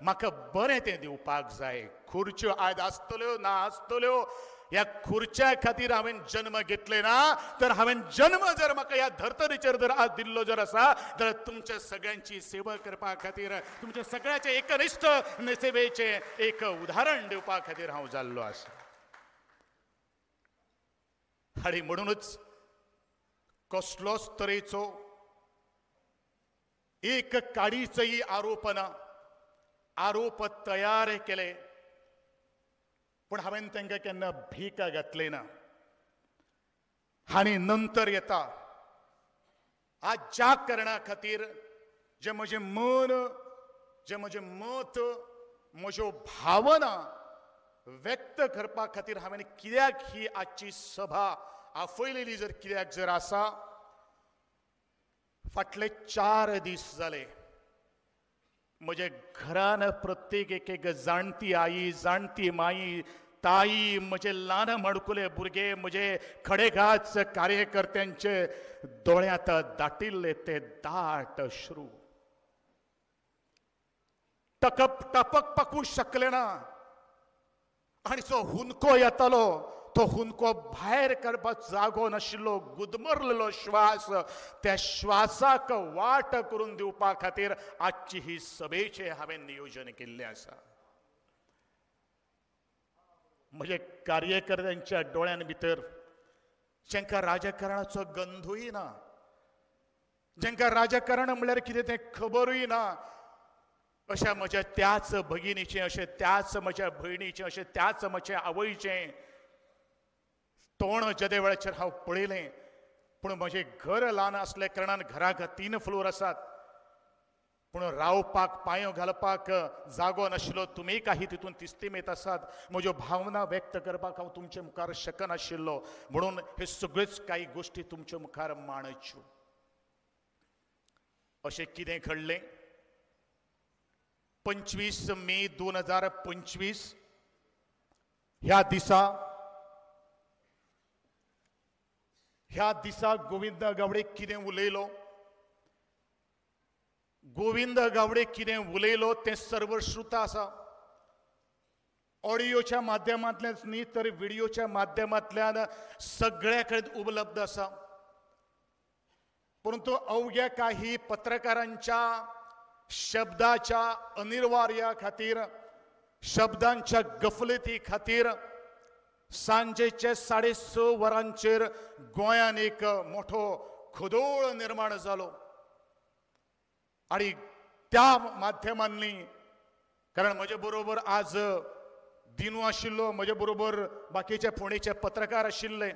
म्हाका बरें तें दिवपाक जाय. खुर्च्यो आयज आसतल्यो ना आसतल्यो, ह्या खुर्च्या खातीर हांवें जन्म घेतले ना, तर हांवें जन्म जर म्हाका ह्या धर्तरेचेर जर आज दिल्लो जर आसा तर तुमच्या सगळ्यांची सेवा करपा खातीर, तुमच्या सगळ्याचे एकनिश्ठ सेवेचें एक उदाहरण दिवपा खातीर हांव जाल्लो आसा. आनी म्हणूनच कसलोच तरेचो एक काडीचोय आरोप ना, आरोप तयार केले पूण हांवें तांकां केन्ना भीक घातली ना. आनी नंतर येता आज ज्या कारणा खातीर जें म्हजें मन, जें म्हजें मत, म्हज्यो भावना व्यक्त करपा खातीर हांवें कित्याक ही आजची सभा आफयलेली जर कित्याक जर आसा, फाटले 4 दीस जाले म्हजे घरान प्रत्येक एक एक जाणटी आई, जाणटी माई, ताई, म्हजे ल्हान माडकुले भुरगे, म्हजे खडेगाच कार्यकर्त्यांचे दोळ्यांत दाटिल्ले ते दाट अश्रू, टकप टपक पाकूं शकले ना. आनी जो हुंदको येतालो तो हुंदको भायर काडपाक जागो नाशिल्लो, गुदमरलेलो श्वास, त्या श्वासाक वाट करून दिवपा खातीर आजची ही सभेचें हांवें नियोजन केल्लें आसा. म्हजे कार्यकर्त्यांच्या दोळ्यां भितर जांकां राजकारणाचो गंधूय ना, जांकां राजकारण म्हणल्यार कितें तें खबरूय ना, अशा म्हज्या त्याच भगिनीचें, अशें त्याच म्हज्या भयणीचें, अशें त्याच म्हज्या आवयचें तोंड जेदे वेळाचेर हांव पळयलें. पूण म्हजें घर ल्हान आसल्या कारणान घराक 3 फ्लोर आसात, पूण रावपाक पांयो घालपाक जागो नाशिल्लो. तुमी काही तितून तिस्तीमेत आसात, म्हज्यो भावना व्यक्त करपाक हांव तुमचे मुखार शकनाशिल्लो, म्हणून हे सगळ्योच काही गोश्टी तुमचे मुखार मांडच्यो. अशें कितें घडलें? 25 मे 2025 ह्या दिसा गोविंद गावडे कितें उलयलो, गोविंद गावडे कितें उलयलो तें सर्वश्रुत आसा. ऑडियोच्या माध्यमांतल्यान न्ही तर व्हिडियोच्या माध्यमांतल्यान सगळ्या कडेन उपलब्ध आसा. परंतु अवघ्या काही पत्रकारांच्या शब्दाच्या अनिर्वार्या खातीर, शब्दांच्या गफलती खातीर सांजेचे 6:30 वरांचेर गोंयान एक मोठो खदोळ निर्माण जालो. आनी त्या माध्यमांनी, कारण म्हजे बरोबर आज दिनू आशिल्लो, म्हजे बरोबर बाकीचे फोंडेचे पत्रकार आशिल्ले,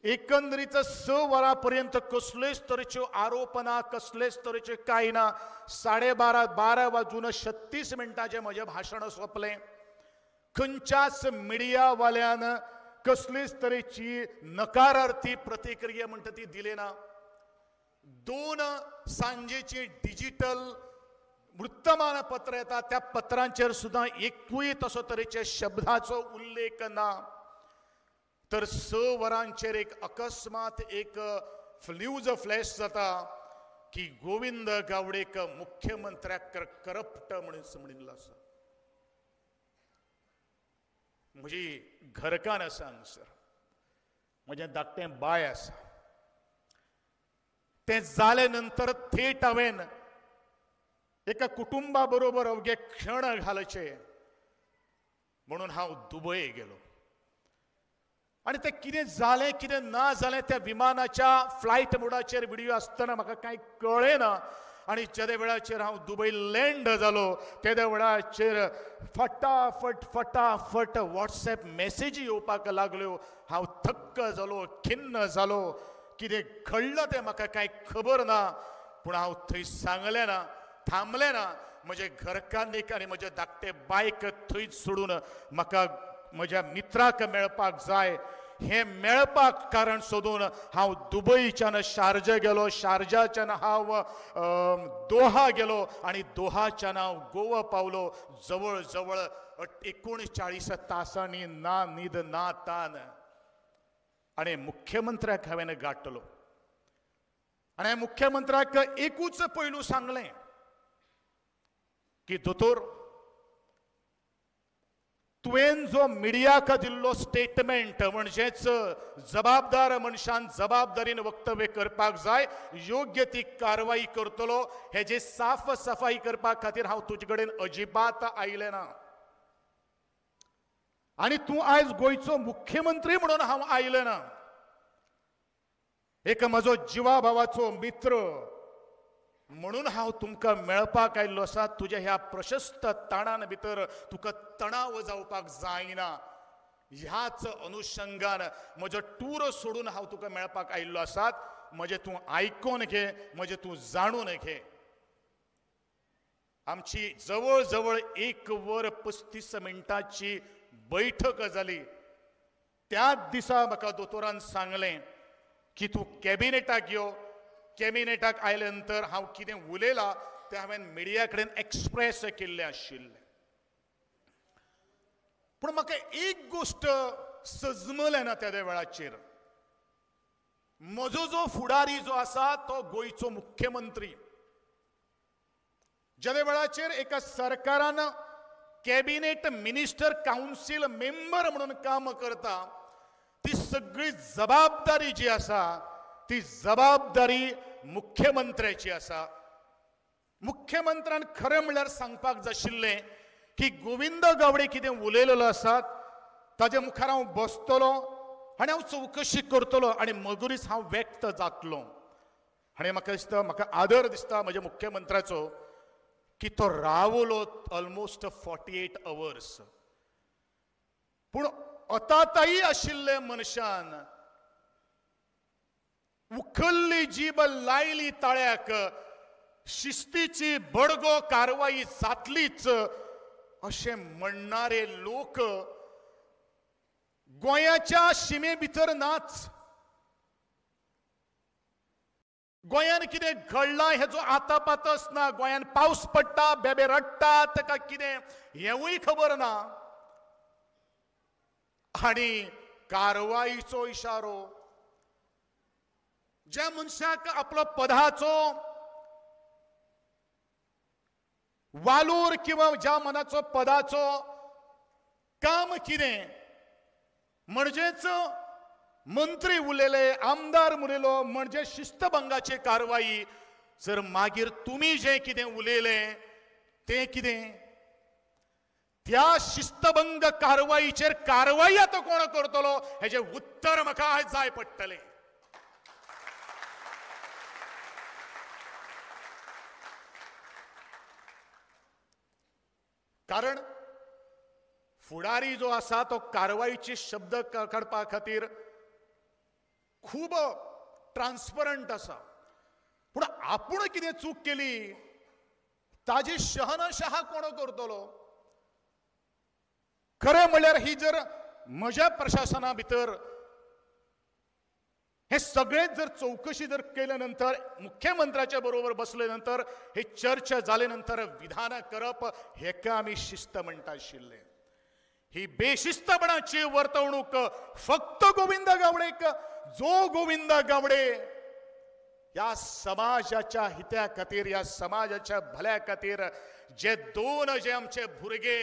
एकंदरीत 6 वरां पर्यंत कसलेच तरेच्यो आरोप ना, कसलेच तरेचे कांय ना. 12:30, 12 वाजून 36 मिनटांचें म्हजें भाशण सोंपलें. खंयच्याच मिडियावाल्यान कसलीच तरेची नकारार्थी प्रतिक्रिया म्हणटा ती दिली ना. 2 सांजेची डिजिटल वृत्तमानपत्र येता त्या पत्रांचेर सुद्दां एकूय तसो तरेचे शब्दाचो उल्लेख ना. तर 6 वरांचेर एक अकस्मात एक न्यूज फ्लॅश जाता की गोविंद गावडेक मुख्यमंत्र्याक करप्ट म्हणून म्हणिल्लो आसा. म्हजी घरकान्न आसा हांगसर, म्हजें धाकटें बाय आसा. तें जाले नंतर थेट हांवें एका कुटुंबा बरोबर अवघे क्षण घालचे म्हणून हांव दुबय गेलो. आनी तें कितें जालें कितें ना जालें त्या विमानाच्या फ्लायट मोडाचेर व्हिडियो आसतना म्हाका कांय कळ्ळें ना. आनी जेदे वेळाचेर हांव दुबय लँड जालो तेदे वेळाचेर फटाफट फटाफट वॉट्सएप मॅसेजी येवपाक लागल्यो. हांव थक्क जालो, खिन्न जालो, कितें घडलां तें म्हाका कांय खबर ना. पूण हांव थंय सांगलें ना, थांबलें ना. म्हजे घरकान्नीक आनी म्हजे धाकटे बायक थंयच सोडून म्हाका म्हज्या मित्राक मेळपाक जाय. हें मेळपाक कारण सोदून हांव दुबयच्यान शारजा गेलो, शारजाच्यान हांव दोहा गेलो आनी दोहाच्यान हांव गोवा पावलो. जवळ जवळ 39 तासांनी ना न्हीद ना तान. आनी मुख्यमंत्र्याक हांवें गांठलो आनी मुख्यमंत्र्याक एकूच पयलू सांगलें की दोतोर, तुवें जो मिडियाक दिल्लो स्टेटमेंट म्हणजेच जबाबदार मनशान जबाबदारीन वक्तव्य करपाक जाय, योग्य ती कारवाई करतलो, हेजे साफ सफाई करपा खातीर हांव तुजे कडेन अजिबात आयलें ना. आनी तूं आयज गोंयचो मुख्यमंत्री म्हणून हांव आयलें ना. एक म्हजो जिवा भावाचो मित्र म्हणून हांव तुमकां मेळपाक आयिल्लो आसा. तुज्या ह्या प्रशस्त ताणान भितर तुका तणाव जावपाक जायना ह्याच अनुशंगान म्हजो टूर सोडून हांव तुका मेळपाक आयिल्लो आसा. म्हजें तूं आयकोन घे, म्हजें तूं जाणून घे. आमची जवळ जवळ 1 वर 35 मिनटांची बैठक जाली. त्याच दिसा म्हाका दोतोरान सांगलें की तूं कॅबिनेटाक यो. कॅबिनेटाक आयले नंतर हांव कितें उलयलां तें हांवें मिडिया कडेन एक्सप्रेस केल्लें आशिल्लें. पूण म्हाका एक गोश्ट सजमलें ना त्या वेळाचेर. म्हजो जो फुडारी जो आसा तो गोंयचो मुख्यमंत्री. ज्या वेळाचेर एका सरकारान कॅबिनेट मिनिस्टर कावन्सील मेंबर म्हणून काम करता ती सगळी जबाबदारी जी आसा ती जबाबदारी मुख्यमंत्र्याची आसा. मुख्यमंत्र्यान खरें म्हणल्यार सांगपाक जाय आशिल्लें की गोविंद गावडे कितें उलयलेलो आसा ताजे मुखार हांव बसतलो आनी हांव चवकशी करतलो आनी मगुरीच हांव व्यक्त जातलो. आनी म्हाका दिसता, म्हाका आदर दिसता म्हज्या मुख्यमंत्र्याचो की तो रावलो ऑलमोस्ट 48 अवर्स. पूण अताताई आशिल्ले मनशान उखल्ली जीब लायली ताळ्याक, शिस्तीची बडगो कारवाई जातलीच अशें म्हणणारे लोक गोंयाच्या शिमे भितर नाच. गोंयान कितें घडलां हेजो आतापातच ना. गोंयान पावस पडटा, बेबे रडटा, ताका कितें हेंवूय खबर ना. आनी कारवाईचो इशारो ज्या मनशाक आपलो पदाचो वालोर किंवा ज्या मनाचो पदाचो काम कितें म्हणजेच मंत्री उलयले, आमदार उलयलो म्हणजे शिस्तभंगाची कारवाई. जर मागीर तुमी जें कितें उलयलें तें कितें, त्या शिस्तभंग कारवाईचेर कारवाई आतां कोण करतलो हेजें उत्तर म्हाका आयज जाय पडटलें. कारण फुडारी जो आसा तो कारवाईचे शब्द काडपा खातीर खूब ट्रान्सपरंट आसा. पूण आपूण कितें चूक केली ताजी शहनशहा कोण करतलो? खरें म्हणल्यार ही जर म्हज्या प्रशासना भितर हे सगळेच जर चवकशी जर केल्या नंतर मुख्यमंत्र्याच्या बरोबर बसले नंतर हे चर्चा जाले नंतर विधानां करप हेका आमी शिस्त म्हणटा आशिल्ले. ही बेशिस्तपणाची वर्तवणूक फक्त गोविंद गावडेक, जो गोविंद गावडे ह्या समाजाच्या हित्या खातीर, ह्या समाजाच्या भल्या खातीर जे दोन जे आमचे भुरगे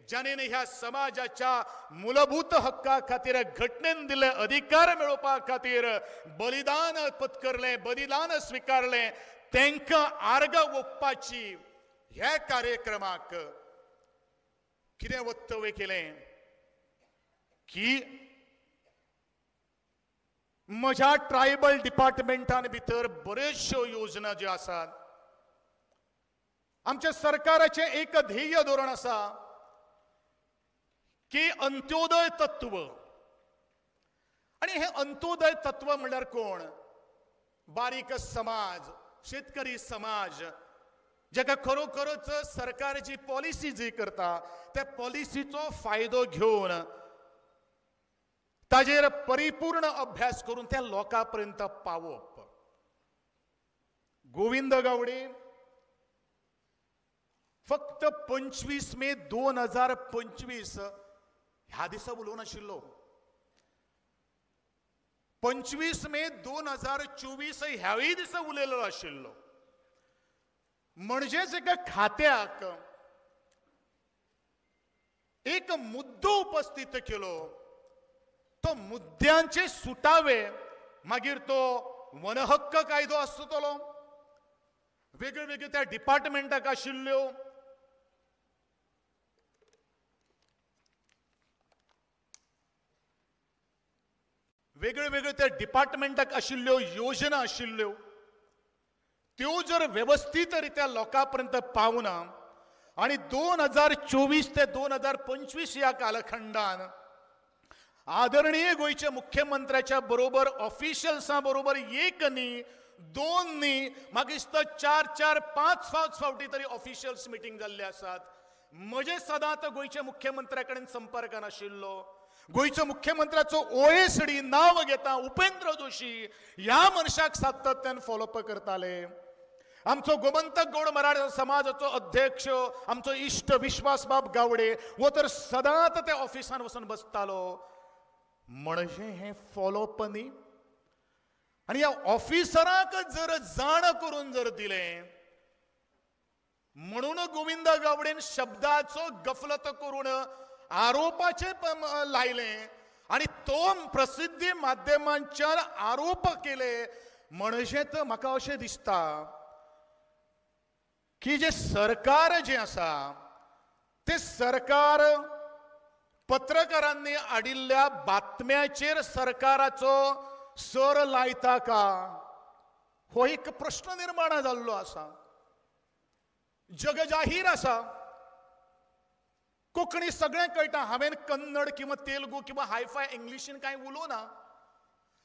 ज्याने ह्या समाजाच्या मूलभूत हक्का खातीर घटनेन दिल्ले अधिकार मेळोवपा खातीर बलिदान पत्करलें, बलिदान स्विकारलें, तांकां आर्गां ओंपपाची ह्या कार्यक्रमाक कितें वक्तव्य केलें की म्हज्या ट्रायबल डिपार्टमेंटान भितर बऱ्योचश्यो योजना ज्यो आसात, आमच्या सरकाराचें एक ध्येय धोरण आसा की अंत्योदय तत्व. आनी हें अंत्योदय तत्व म्हणल्यार कोण? बारीक समाज, शेतकरी समाज, जाका खरोखरच सरकार जी पॉलिसी जी करता त्या पॉलिसीचो फायदो घेवन ताजेर परिपूर्ण अभ्यास करून त्या लोकां पर्यंत पावप. गोविंद गावडे फक्त 25 मे 2025 ह्या दिसा उलोवंक नाशिल्लो, 25 मे 2024 ह्याय दिसा उलयलेलो आशिल्लो. म्हणजेच एका खात्याक एक मुद्दो उपस्थित केलो, तो मुद्द्यांचे सुटावे, मागीर तो वनहक्क कायदो आसतलो, वेगळे वेगळे त्या डिपार्टमेंटाक आशिल्ल्यो, वेगळे वेगळे त्या डिपार्टमेंटाक आशिल्ल्यो योजना आशिल्ल्यो, त्यो जर वेवस्थीत रित्या लोकां पर्यंत पावना आनी 2024 ते 2025 ह्या कालखंडान आदरणीय गोंयच्या मुख्यमंत्र्याच्या बरोबर ऑफिशियल्सां बरोबर एक न्ही, दोन न्ही, म्हाका दिसता 4 4 5 5 फावटी तरी ऑफिशियल्स मिटींग जाल्ले आसात. म्हजे सदांच गोंयच्या मुख्यमंत्र्या कडेन संपर्कान आशिल्लो, गोंयच्या मुख्यमंत्र्याचो OSD नांव घेता उपेंद्र जोशी ह्या मनशाक सातत्यान फॉलोअप करताले. आमचो गोमंतक गौड मराठा समाजाचो अध्यक्ष आमचो इश्ट विश्वासबाब गावडे हो तर सदांच त्या ऑफिसान वचून बसतालो. म्हणजे हें फॉलोअप न्ही. आनी ह्या ऑफिसराक जर जाण करून जर दिलें म्हणून गोविंद गावडेन शब्दाचो गफलत करून आरोपाचे लायले आनी तो प्रसिद्धी माध्यमांच्यान आरोप केले. म्हणजे तर म्हाका अशें दिसता की जे सरकार जें आसा ते सरकार पत्रकारांनी हाडिल्ल्या बातम्याचेर सरकाराचो सर लायता का हो एक प्रश्न निर्माण जाल्लो आसा. जग जाहीर आसा, कोंकणी सगळें कळटा. हांवें कन्नड किंवा तेलुगू किंवा हायफाय इंग्लिशीन कांय उलोवना,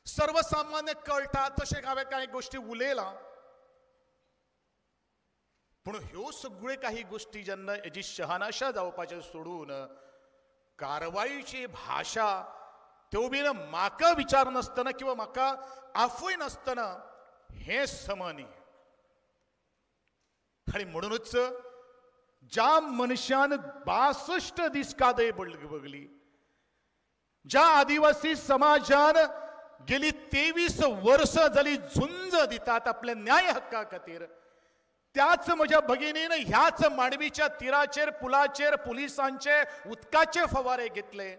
सर्वसामान्य कळटा तशें हांवें कांय गोश्टी उलयलां. पूण ह्यो सगळ्यो काही गोश्टी जेन्ना हेजी शहानाशा जावपाचें सोडून कारवाईची भाशा त्यो बीन म्हाका विचार नासतना किंवा म्हाका आफय नासतना हें सम न्ही. आनी म्हणूनच ज्या मनशान 62 दीस कादय बगली, ज्या आदिवासी समाजान गेली 23 वर्सां जाली झुंज दितात आपल्या न्याय हक्का खातीर, त्याच म्हज्या भगिनीन ह्याच मांडवीच्या तिराचेर पुलाचेर पुलिसांचे उदकाचे फवारे घेतले,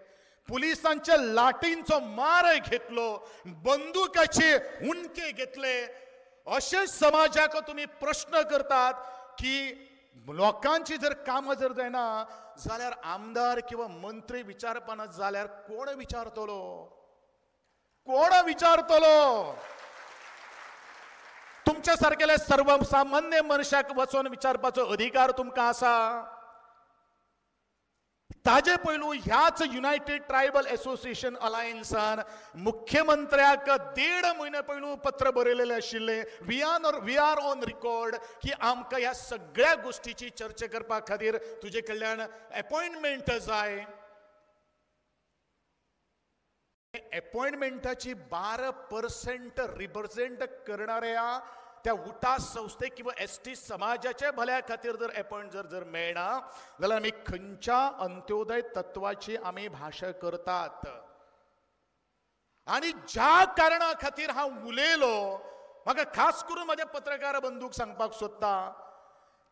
पुलिसांच्या लाटींचो मार घेतलो, बंदुकाचे हुंडके घेतले. अशे समाजाक तुमी प्रश्न करतात की लोकांची जर कामां जर जायना जाल्यार आमदार किंवा मंत्री विचारपाना जाल्यार कोण विचारतलो? कोण विचारतलो? तुमच्या सारकेल्या सर्वसामान्य मनशाक वचून विचारपाचो अधिकार तुमकां आसा. ताजे पयलू ह्याच युनायटेड ट्रायबल एसोसिएशन अलायन्सान मुख्यमंत्र्याक 1.5 म्हयने पयलू पत्र बरयलेलें आशिल्लें, we are on record की आमकां ह्या सगळ्या गोश्टीची चर्चा करपा खातीर तुजे कडल्यान एपॉयंटमेंट जाय. एपॉयंटमेंटाची 12% रिप्रेझेंट करणाऱ्या त्या उटा संस्थे किंवा ST समाजाच्या भल्या खातीर जर एपॉयंट जर जर मेळना जाल्यार आमी खंयच्या अंत्योदय तत्वाची आमी भाशा करतात. आनी ज्या कारणा खातीर हांव उलयलो, म्हाका खास करून म्हज्या पत्रकार बंधूक सांगपाक सोदता,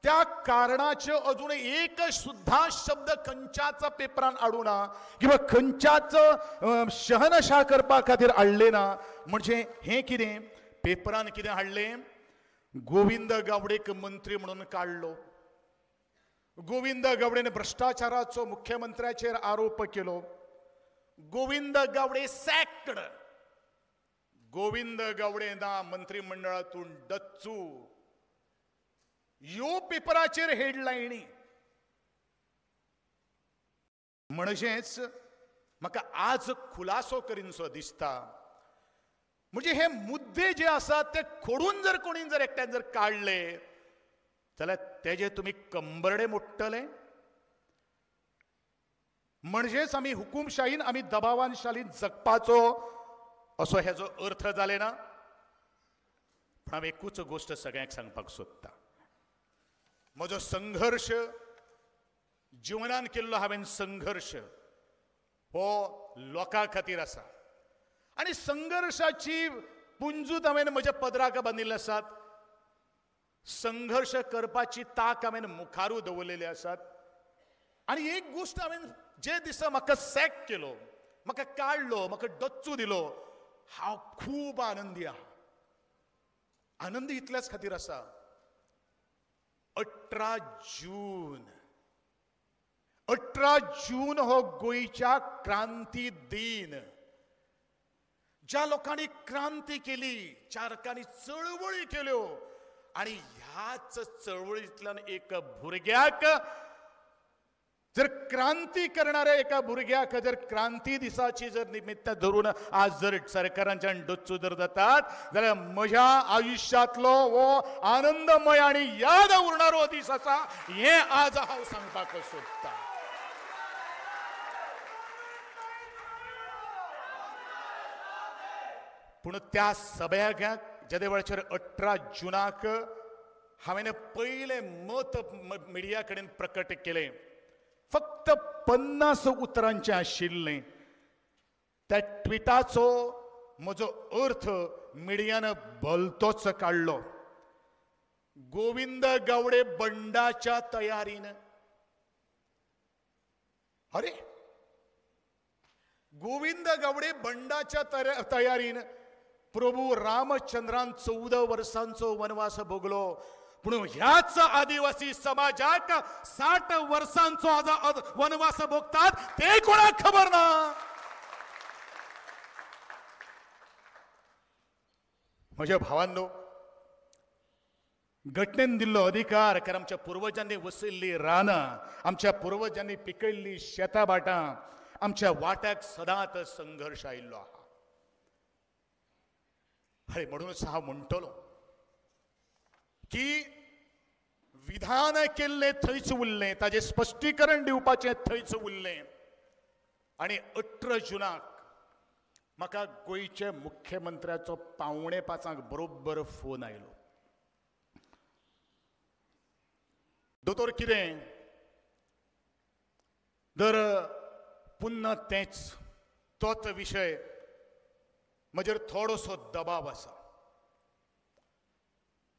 त्या कारणाचे अजून एक सुद्धा शब्द खंयच्याच पेपरान हाडूं ना किंवा खंयच्याच शहनशा करपा खातीर हाडले ना. म्हणजे हें कितें पेपरान कितें हाडलें, गोविंद गावडेक मंत्री म्हणून काडलो, गोविंद गावडेन भ्रश्टाचाराचो मुख्यमंत्र्याचेर आरोप केलो, गोविंद गावडे सॅक्ड, गोविंद गावडे ना मंत्रिमंडळातून डच्चू, ह्यो पेपराचेर हेडलायनी. म्हणजेच म्हाका आज खुलासो करीनसो दिसता, म्हणजे हे मुद्दे जे आसात ते खोडून जर कोणी जर एकट्यान जर काडले जाल्यार तेजे तुमी कंबरडे मोडटले. म्हणजेच आमी हुकुमशाहीन आमी दबावानशालीन जगपाचो असो हेजो अर्थ जाले ना. पूण हांव एकूच गोश्ट सगळ्यांक सांगपाक सोदता, म्हजो संघर्श जिवनान केल्लो हांवें संघर्श हो लोकां खातीर आसा आनी संघर्शाची पुंजूत हांवें म्हज्या पदराक बांदिल्ले आसात, संघर्श करपाची ताक हांवें मुखारू दवरलेली आसात. आनी एक गोश्ट हांवें जे दिसा म्हाका सॅक केलो, म्हाका काडलो, म्हाका डच्चू दिलो, हांव खूब आनंदी आहा. आनंदी इतल्याच खातीर आसा, 18 जून हो गोंयच्या क्रांती दिन. ज्या लोकांनी क्रांती केली, ज्या लोकांनी चळवळी केल्यो आनी ह्याच चळवळींतल्यान एक भुरग्याक जर क्रांती करणाऱ्या एका भुरग्याक जर क्रांती दिसाची जर निमित्त धरून आज जर सरकारांच्यान डच्चू जर जातात जाल्यार म्हज्या आयुष्यांतलो हो आनंदमय आनी याद उरणारो दीस आसा हें आज हांव सांगपाक सोदता. पूण त्या सभ्याक जेदे वेळाचेर 18 जुनाक हांवें पयलें मत मिडिया कडेन प्रकट केलें, फक्त 50 उतरांचें आशिल्लें. त्या ट्विटाचो म्हजो अर्थ मिडियान भलतोच काडलो. गोविंद गावडे बंडाच्या तयारीन. अरे, गोविंद गावडे बंडाच्या तयारीन. प्रभू रामचंद्रान 14 वर्सांचो वनवास भोगलो, पूण ह्याच आदिवासी समाजाक 60 वर्सांचो आज वनवास भोगतात ते कोणाक खबर ना. म्हज्या भावांनो, घटनेन दिल्लो अधिकार, कारण आमच्या पुर्वजांनी वसयल्ली रानां, आमच्या पुर्वजांनी पिकयल्ली शेतां भाटां, आमच्या वाट्याक सदांच संघर्श आयिल्लो आहा. अरे म्हणूनच हांव म्हणटलो की विधान केल्लें थंयच उरलें, ताजें स्पश्टीकरण दिवपाचें थंयच उरलें. आनी 18 जुनाक म्हाका गोंयच्या मुख्यमंत्र्याचो 4:45 बरोबर फोन आयलो. दोतोर कितें दर पुन्हा तेंच तोच विशय, म्हजेर थोडोसो दबाव आसा.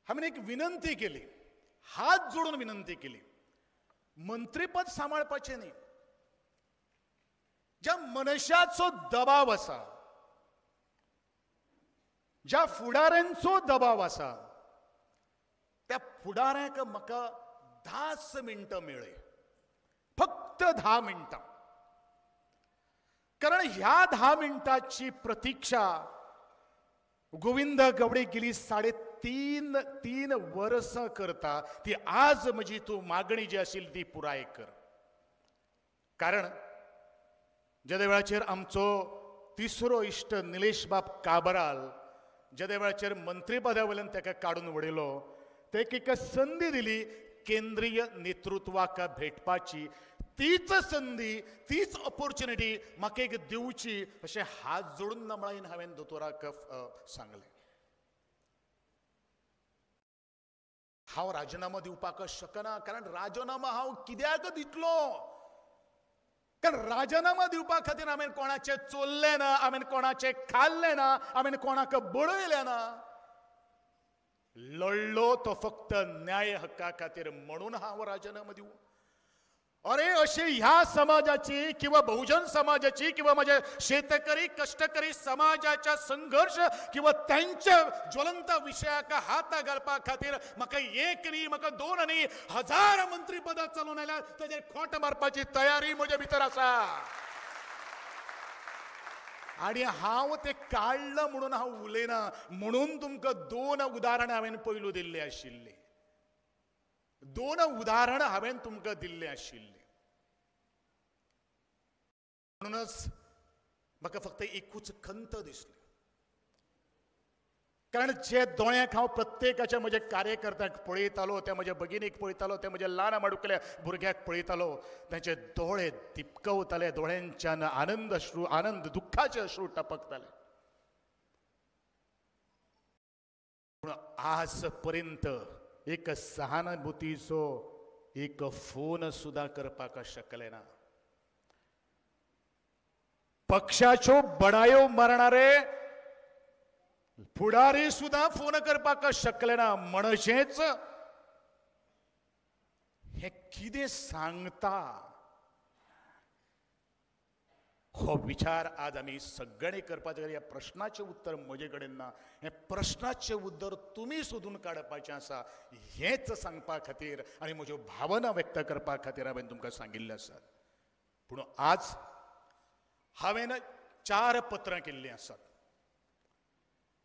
हांवें एक विनंती केली, हात जोडून विनंती केली, मंत्रीपद सांबाळपाचें न्ही, ज्या मनशाचो दबाव आसा, ज्या फुडाऱ्यांचो दबाव आसा, त्या फुडाऱ्यांक म्हाका 10 मिनटां मेळ्ळी, फक्त 10 मिनटां. कारण ह्या 10 मिनटाची प्रतीक्षा गोविंद गावडे गेली 3.5 वर्सां करता, ती आज म्हजी तूं मागणी जी आशिल्ली ती पुराय कर. कारण जेदे वेळाचेर आमचो तिसरो इश्ट निलेश बाब काबराल जेदे वेळाचेर मंत्रीपदा वयल्यान ताका काडून उडयलो, ताका एक संदी दिली केंद्रीय नेतृत्वाक भेटपाची. तीच संदी, तीच ऑपॉर्च्युनिटी म्हाका एक दिवची अशें हात जोडून नमळायेन हांवें दोतोराक सांगलें. हांव राजिनामो दिवपाक शकना, कारण राजिनामो हांव कित्याक दितलो? कारण राजिनामो दिवपा खातीर हांवें कोणाचें चोरलें ना, हांवें कोणाचें खाल्लें ना, हांवें कोणाक बडयलें ना. लढलो तो फक्त न्याय हक्का खातीर म्हणून हांव राजीनामो दिवं? अरे अशी ह्या समाजाची किंवा बहुजन समाजाची किंवा माझ्या शेतकरी कष्टकरी समाजाच्या संघर्ष किंवा त्यांच्या ज्वलंत विशयाक हात घालपा खातीर म्हाका एक न्ही, म्हाका दोन न्ही, 1000 मंत्रीपदां चलोवन आयल्यार ताजेर खोट मारपाची तयारी म्हजे भितर आसा. आनी हांव तें काडलां म्हणून हांव उलयना, म्हणून तुमकां 2 उदाहरणां हांवें पयलू दिल्लीं आशिल्लीं. 2 उदाहरणां हांवें तुमकां दिल्लीं आशिल्लीं. म्हणूनच म्हाका फक्त एकूच खंत दिसली, कारण जे दोळ्यांक हांव प्रत्येकाच्या म्हज्या कार्यकर्त्यांक पळयतालो, त्या म्हज्या भगिनीक पळयतालो, त्या म्हज्या ल्हान माडुकल्या भुरग्याक पळयतालो, तांचे दोळे दिपकवताले, दोळ्यांच्यान आनंद अश्रू, आनंद दुख्खाचे अश्रू टपकताले. पूण आज पर्यंत एक सहानुभूतीचो एक फोन सुद्दां करपाक शकले ना. पक्षाच्यो बडायो मारणारे फुडारी सुद्दां फोन करपाक शकले ना. म्हणजेच हे कितें सांगता हो विचार आज आमी सगळ्यांनी करपाचें. ह्या प्रश्नाचें उत्तर म्हजे कडेन ना, हें प्रश्नाचें उत्तर तुमी सोदून काडपाचें आसा. हेंच सांगपा खातीर आनी म्हज्यो भावना व्यक्त करपा खातीर हांवें तुमकां सांगिल्लें आसा. पूण आज हांवें 4 पत्रां केल्लीं आसात.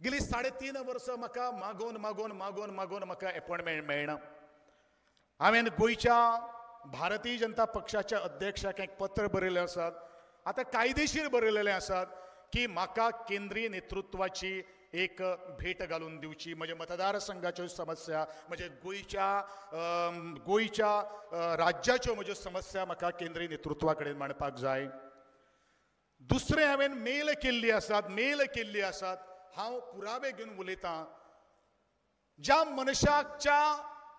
गेली 3.5 वर्सां म्हाका मागोवन मागोवन मागोवन मागोवन म्हाका एपॉयंटमेंट मेळना. हांवें गोंयच्या भारतीय जनता पक्षाच्या अध्यक्षाक एक पत्र बरयलें आसात, आतां कायदेशीर बरयलेलें आसात की म्हाका केंद्रीय नेतृत्वाची एक भेट घालून दिवची, म्हज्या मतदारसंघाच्यो समस्या, म्हज्या गोंयच्या राज्याच्यो म्हज्यो समस्या म्हाका केंद्रीय नेतृत्वा कडेन मांडपाक जाय. दुसरें हांवें मेल केल्ली आसात, मेल केल्ली आसात. हांव पुरावे घेवन उलयतां. ज्या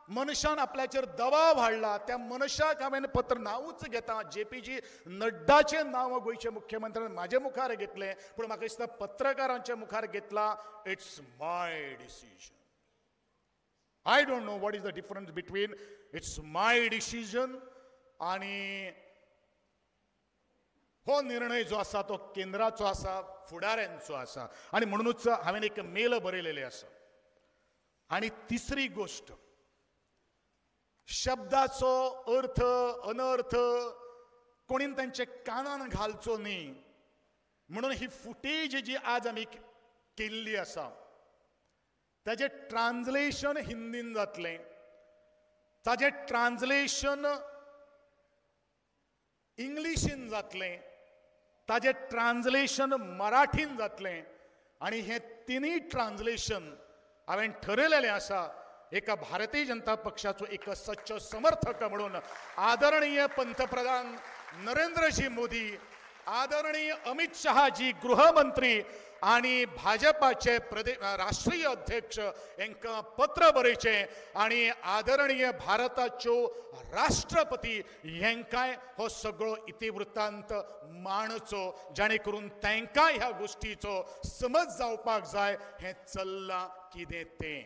मनशान आपल्याचेर दबाव हाडला त्या मनशाक हांवें पत्र नांवूच घेता, जेपीजी नड्डाचें नांव गोंयचे मुख्यमंत्र्यान म्हाजे मुखार घेतलें, पूण म्हाका दिसता पत्रकारांच्या मुखार घेतला. It's my decision. I don't know what is the difference between it's my decision आनी हो निर्णय जो आसा तो केंद्राचो आसा, फुडाऱ्यांचो आसा. आनी म्हणूनच हांवें एक मेल बरयलेलें आसा. आनी तिसरी गोश्ट, शब्दाचो अर्थ अनर्थ कोणीन तांचे कानान घालचो न्ही म्हणून ही फुटेज जी आज आमी केल्ली आसा ताजें ट्रान्सलेशन हिंदीन जातलें, ताजें ट्रान्सलेशन इंग्लिशीन जातलें, ताजें ट्रान्सलेशन मराठीन जातलें. आनी हें तिनूय ट्रान्सलेशन हांवें ठरयलेलें आसा एका भारतीय जनता पक्षाचो एक सच्चो समर्थक म्हणून आदरणीय पंतप्रधान नरेंद्रजी मोदी, आदरणीय अमित शहाजी गृहमंत्री आनी भाजपाचे राष्ट्रीय अध्यक्ष हांकां पत्र बरयचें आनी आदरणीय भारताच्यो राष्ट्रपती हांकांय हो सगळो इतिवृत्तांत मांडचो, जाणे करून तांकां ह्या गोश्टीचो समज जावपाक जाय हें चल्लां कितें तें.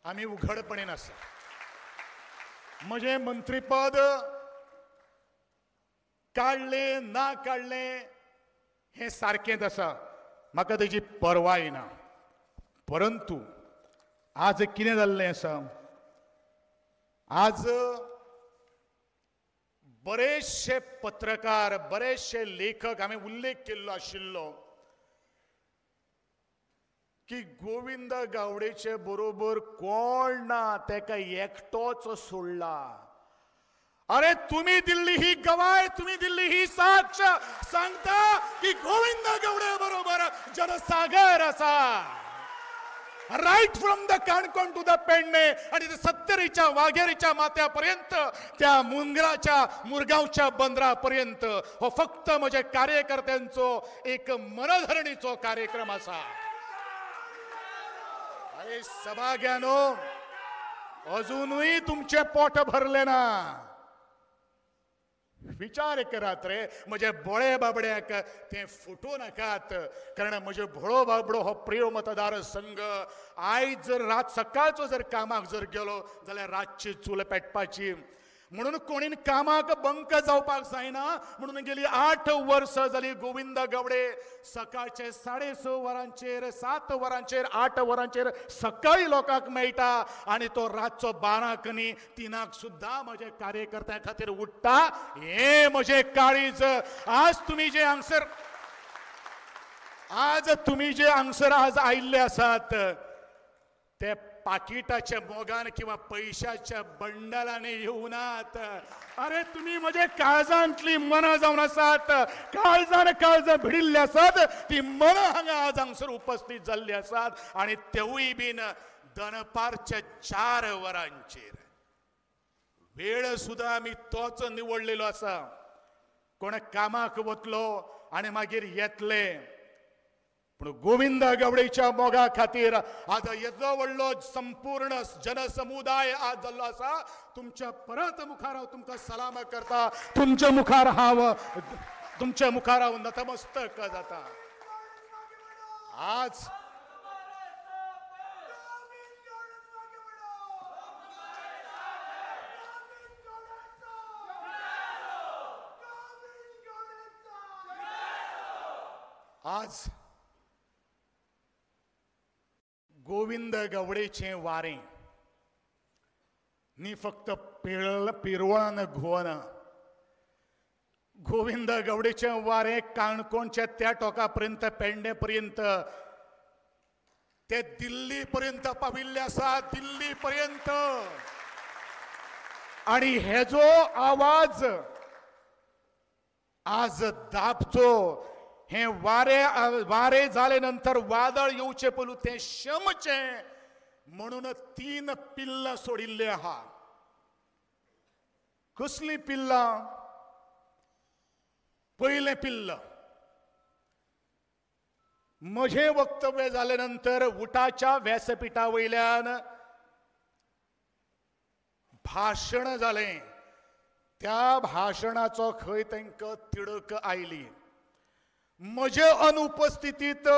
आमी उघडपणेन आसा. म्हजें मंत्रीपद काडलें ना काडलें हें सारकेंच आसा, म्हाका तेजी पर्वाय ना. परंतु आज कितें जाल्लें आसा, आज बरेचशे पत्रकार, बरेचशे लेखक हांवें उल्लेख केल्लो आशिल्लो की गोविंद गावडेचे बरोबर कोण ना, तेका एकटोच सोडला. अरे तुम्ही दिल्ली ही गवाय, तुम्ही दिल्ली ही साक्ष सांगता की गोविंद गावडे बरोबर जनसागर असा. Right from the Canacona to the Pedne आणि सत्तरीच्या वाघेरीच्या माथ्यापर्यंत, त्या मुंगराच्या मुरगांवच्या बंदरापर्यंत हो फक्त म्हज्या कार्यकर्त्यांचो एक मनधरणीचो कार्यक्रम असा. अरे सभाग्यानो, अजूनही तुमचे पोट भरले ना. विचार करात रे म्हजे भोळे बाबड्याक ते फुटू नाकात, कारण म्हजे भोळो बाबडो हो प्रिय मतदारसंघ आयज जर रात सकाळचो जर कामाक जर गेलो जाल्यार रातची चूल पेटपाची, म्हणून कोणीन कामाक बंक जावपाक जायना म्हणून गेली 8 वर्सां जाली गोविंद गावडे सकाळचे 6:30 वरांचेर 7 वरांचेर 8 वरांचेर सकाळी लोकांक मेळटा आनी तो रातचो 12 न्ही 3 सुद्दां म्हजे कार्यकर्त्यां खातीर उठ्ठा। हे म्हजें काळीज। आज तुमी जे हांगसर आज आयिल्ले आसात ते पाकिटाच्या मोगान किंवा पैशाच्या बंडलाने येवनात। अरे तुम्ही म्हजे काळजांतली मनां जावन आसात, काळजान काळजां भिडिल्ली आसात, ती मनां हांगा आज हांगसर उपस्थित जाल्ली आसात आनी तेवूय बीन दनपारच्या 4 वरांचेर। वेळ सुद्दां आमी तोच निवडलेलो आसा, कोण कामाक वतलो आनी मागीर येतले, पूण गोविंद गावडेच्या मोगा खातीर आज येदो व्हडलो संपूर्ण जनसमुदाय आज जाल्लो आसा। तुमच्या परत मुखार हांव तुमकां सलाम करता, तुमच्या मुखार हांव नतमस्तक जाता। आज आज गोविंद गावडेचें वारें न्ही फक्त पिरवळान घुंवना, गोविंद गावडेचें वारें काणकोणच्या त्या टोका पर्यंत, पेडणे पर्यंत, ते दिल्ली पर्यंत पाविल्ले आसा, दिल्ली पर्यंत। आनी हेजो आवाज आज दाबचो, हे वारे वारे जाले नंतर वादळ येवचे पयलू तें शमचें म्हणून 3 पिल्लां सोडिल्ले आहा। कसलीं पिल्लां? पयलें पिल्ल, म्हजें वक्तव्य जाले नंतर उटाच्या व्यासपीठा वयल्यान भाशण जालें, त्या भाशणाचो खंय तांकां तिडक आयली। म्हजे अनुपस्थितीत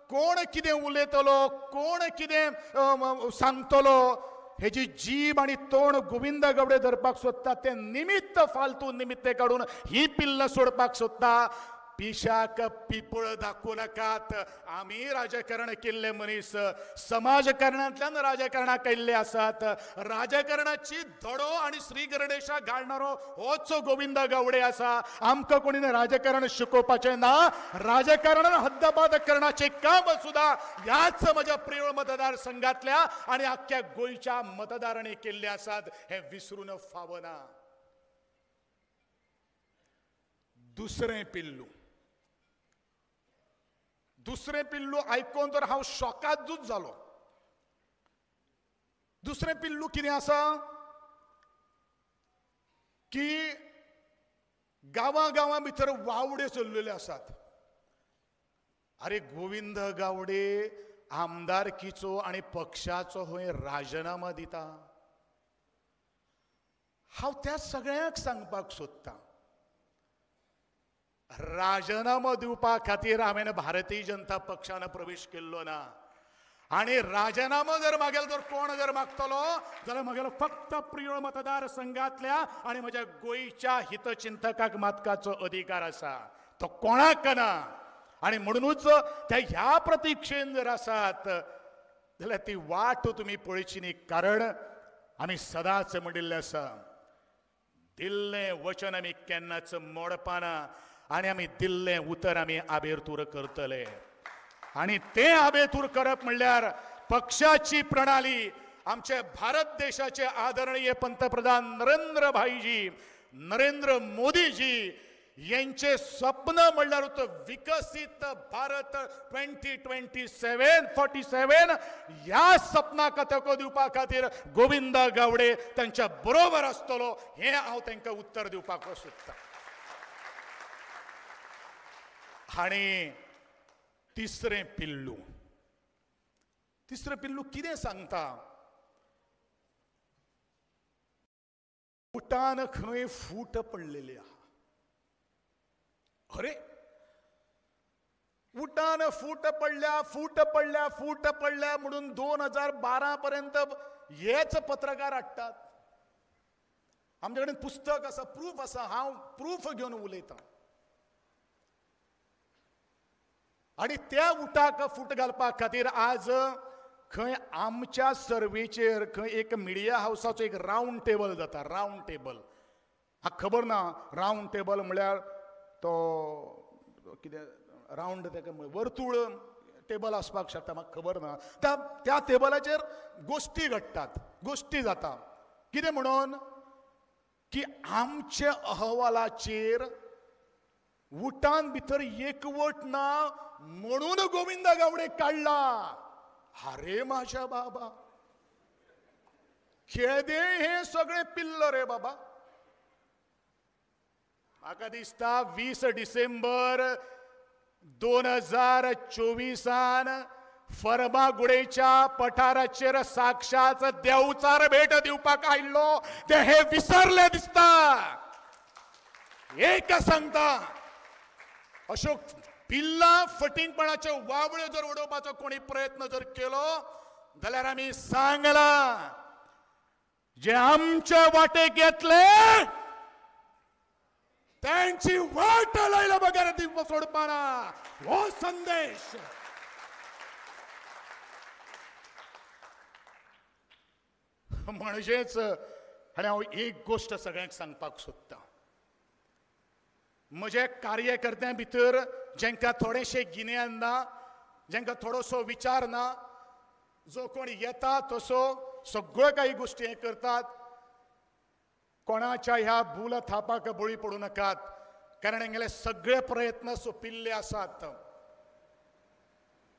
कोण कितें उलयतलो, कोण कितें सांगतलो हेजी जीब आनी तोंड गोविंद गावडे धरपाक सोदता, तें निमित्त फालतू निमित्त काडून ही पिल्लां सोडपाक सोदता। पिशाक पिपळ दाखोवं नाकात। आमी राजकारण केल्ले मनीस, समाजकारणांतल्यान राजकारणाक आयिल्ले आसात। राजकारणाची धडो आनी श्री गणेशा घालणारो होच गोविंद गावडे आसा। आमकां कोणी राजकारण शिकोवपाचें ना, राजकारणान हद्दबाद करण्याचें काम सुद्दां ह्याच म्हज्या प्रियोळ मतदारसंघातल्या आनी आख्ख्या गोंयच्या मतदारांनी केल्ले आसात, हें विसरून फावना। दुसरें पिल्लू, दुसरें पिल्लू आयकून तर हांव शॉकादूच जालो। दुसरें पिल्लू कितें आसा की गांवां गांवां भितर वावडे चल्लेले आसात। अरे गोविंद गावडे आमदारकीचो आनी पक्षाचो हय राजीनामा दिता। हांव त्या सगळ्यांक सांगपाक सोदतां, राजीनामो दिवपा खातीर हांवें भारतीय जनता पक्षान प्रवेश केल्लो ना, आनी राजीनामो जर मागेलो जर कोण जर मागतलो जाल्यार मागेलो फक्त प्रियोळ मतदारसंघातल्या आनी म्हज्या गोंयच्या हितचिंतकाक मागपाचो अधिकार आसा, तो कोणाक ना। आनी म्हणुनूच त्या ह्या प्रतिक्षेन जर आसात जाल्यार ती वाट तुमी पळयची न्ही, कारण आमी सदांच म्हणिल्लें आसा, दिल्लें वचन आमी केन्नाच मोडपाना आनी आमी दिल्लें उतर आमी आबेरतूर करतले। आनी तें आबेतूर करप म्हणल्यार पक्षाची प्रणाली, आमचे भारत देशाचे आदरणीय पंतप्रधान नरेंद्र भाईजी, नरेंद्र मोदीजी यांचे स्वप्न म्हणल्यार विकसित भारत 2027 47 ह्या सपनाक तेंको दिवपा खातीर गोविंद गावडे तांच्या बरोबर आसतलो, हें हांव तांकां उत्तर दिवपाक सोदतां। आनी तिसरें पिल्लू, तिसरें पिल्लू कितें सांगता, उटान खंय फूट पडलेली आहा। अरे उटान फूट पडल्या, फूट पडल्या, फूट पडल्या म्हणून 2012 पर्यंत हेच पत्रकार हाडटात. आमचे कडेन पुस्तक आसा, प्रूफ आसा, हांव प्रूफ घेवन उलयतां. आनी त्या उटाक फूट घालपा खातीर आज खंय आमच्या सर्वेचेर खंय एक मिडिया हावसाचो एक रावंड टेबल जाता. रावंड टेबल म्हाका खबर ना, रावंड टेबल म्हळ्यार तो कितें रावंड ताका वर्तुळ टेबल आसपाक शकता, म्हाका खबर ना. त्या टेबलाचेर गोश्टी घडटात, गोश्टी जाता. कितें म्हणून की आमच्या अहवालाचेर उटान भितर एकवट ना म्हणून गोविंद गावडे काडला. अरे माझ्या बाबा, खेदे हे सगळे पिल्ल रे बाबा. म्हाका दिसता 20 डिसेंबर 2024 फर्मागुडेच्या पठाराचेर साक्षात देवचार भेट दिवपाक आयिल्लो, ते हे विसरले दिसता. एक सांगता, अशो पिल्ला फटींगपणाच्यो वावळ्यो जर उडोवपाचो कोणी प्रयत्न जर केलो जाल्यार आमी सांगला, जे आमच्या वाटेक येतले त्यांची वाट लायला बगर सोडपाना. हो संदेश. म्हणजेच आनी हांव एक गोश्ट सगळ्यांक सांगपाक सोदतां, म्हज्या कार्यकर्त्यां भितर जांकां थोडेशें गिन्यान ना, जांकां थोडोसो विचार ना, जो कोण येता तसो सगळ्यो काही गोश्टी हें करतात, कोणाच्या ह्या भूल थापाक बळी पडूं नाकात, कारण हेंगेले सगळे प्रयत्न सोंपिल्ले आसात.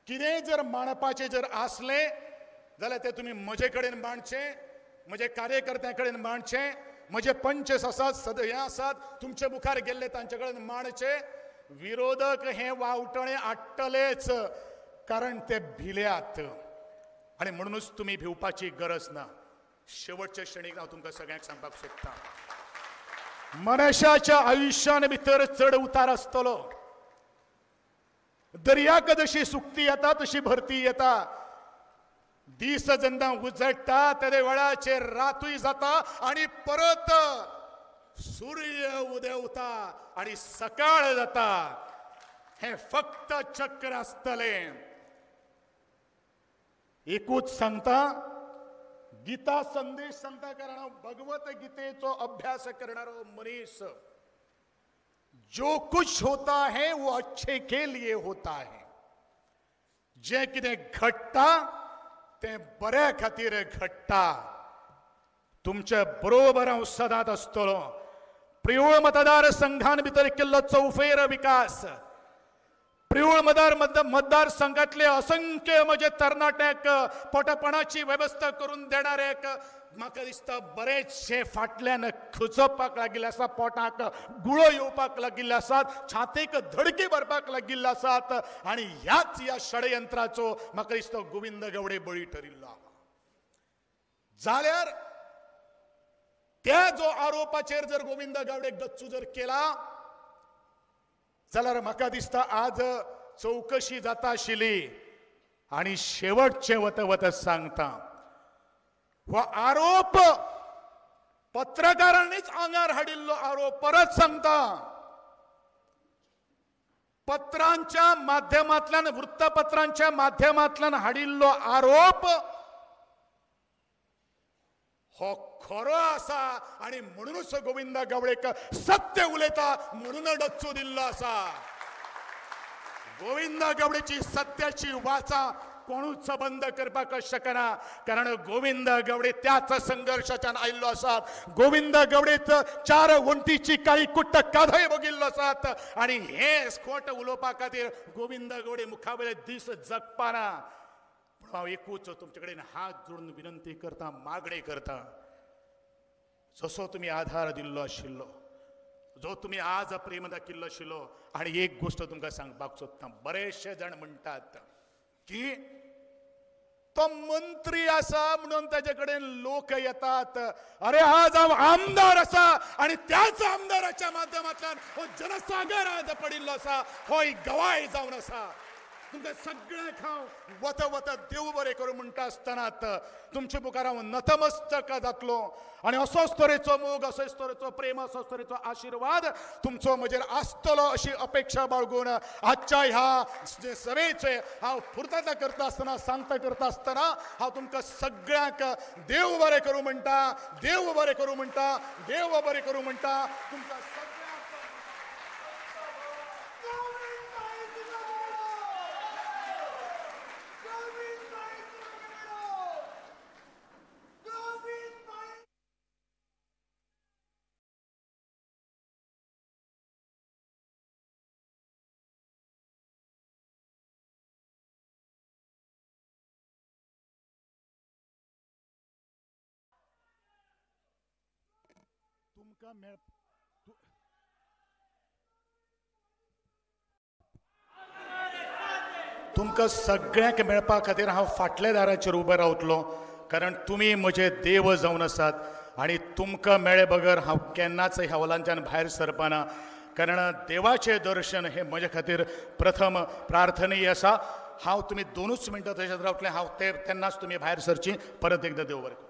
कितेंय जर मांडपाचें जर आसलें जाल्यार तें तुमी म्हजे कडेन मांडचें, म्हजे कार्यकर्त्यां कडेन मांडचें, म्हजे पंचस आसात, सद हे आसात, तुमचे मुखार गेल्ले तांचे कडेन मांडचे. विरोधक हे वावटणे आडटलेच, कारण ते भिल्यात. आनी म्हणूनच तुमी भिवपाची गरज ना. शेवटच्या क्षणीक हांव तुमकां सगळ्यांक सांगपाक सोदतां, मनशाच्या आयुश्यान भितर चड उतार आसतलो. दर्याक जशी सुकती येता तशी भरती येता. दीस जेन्ना उजळटा तेदे वेळाचेर रातूय जाता आनी परत सूर्य उदेवता आनी सकाळ जाता. हें फक्त चक्र आसतलें. एकूच सांगता, गीता संदेश सांगता, कारण हांव भगवत गीतेचो अभ्यास करणारो मनीस. जो कुछ होता है वो अच्छे के लिए होता है. जें कितें घडटा तें बऱ्या खातीर घडटा. तुमचे बरोबर हांव सदांच आसतलो. प्रियोळ मतदार संघान भितर केल्लो चौफेर विकास, प्रियोळ मतदार संघातले असंख्य म्हजे तरणाट्यांक पोटपणाची वेवस्था करून देणाऱ्याक म्हाका दिसता बरेचशे फाटल्यान खुजपाक लागिल्ले आसा, पोटाक गुळो येवपाक लागिल्ले आसात, छातीक धडकी भरपाक लागिल्ले आसात. आनी ह्याच ह्या षडयंत्राचो म्हाका दिसता गोविंद गावडे बळी ठरिल्लो. जाल्यार त्या जो आरोपाचेर जर गोविंद गावडे गच्चू जर केला जाल्यार म्हाका दिसता आज चवकशी जाता आशिल्ली. आनी शेवटचे वत वत सांगता, हो आरोप पत्रकारांनीच आंगार हाडिल्लो आरोप. परत सांगता, पत्रांच्या माध्यमांतल्यान, वृत्तपत्रांच्या माध्यमांतल्यान हाडिल्लो आरोप हो खरो आसा. आनी म्हणूनच गोविंद गावडेक सत्य उलयता म्हणून डच्चू दिल्लो आसा. गोविंद गावडेची सत्याची वाचा कोणूच बंद करपाक शकना, कारण गोविंद गावडे त्याच संघर्शाच्यान आयिल्लो आसात. गोविंद गावडेच चार वण्टीची काळी कुट्ट काधय बघिल्लो आसात. आनी हे खोट उलोवपा खातीर गोविंद गावडे मुखावेले दीस जगपाना. पूण हांव एकूच तुमचे कडेन हात जोडून विनंती करता, मागणी करता, जसो तुमी आधार दिल्लो आशिल्लो, जो तुमी आज प्रेम दाखयल्लो आशिल्लो. आनी एक गोश्ट तुमकां सांगपाक सोदता, बरेचशे जाण म्हणटात की तो मंत्री आसा म्हणून ताजे कडेन लोक येतात. अरे आज हांव आमदार आसा आनी त्याच आमदाराच्या माध्यमांतल्यान हो जनसागर आज पडिल्लो आसा, हो एक गवाय जावन आसा. तुमकां सगळ्यांक हांव वता वता देव बरें करूं म्हणटा आसतनाच तुमचे मुखार हांव नतमस्तक जातलो आनी असोच तरेचो मोग, असोच तरेचो प्रेम, असोच तरेचो आशिर्वाद तुमचो म्हजेर आसतलो अशी अपेक्षा बाळगून आजच्या ह्या सभेचे हांव पुर्तता करता आसतना, सांगता करता आसतना हांव तुमकां सगळ्यांक देव बरें करूं म्हणटा, देव बरें करूं म्हणटा, देव बरें करूं म्हणटा. तुमकां तुमकां मेळ तुमकां सगळ्यांक मेळपा खातीर हांव फाटल्या दाराचेर उबो रावतलो, कारण तुमी म्हजे देव जावन आसात आनी तुमकां मेळे बगर हांव केन्नाच ह्या हॉलांच्यान भायर सरपाना, कारण देवाचें दर्शन हें म्हजे खातीर प्रथम प्रार्थनीय आसा. हांव तुमी 2 मिनटां थंयसर रावतले, हांव ते तेन्नाच तुमी भायर सरची. परत एकदां देव बरें करूं.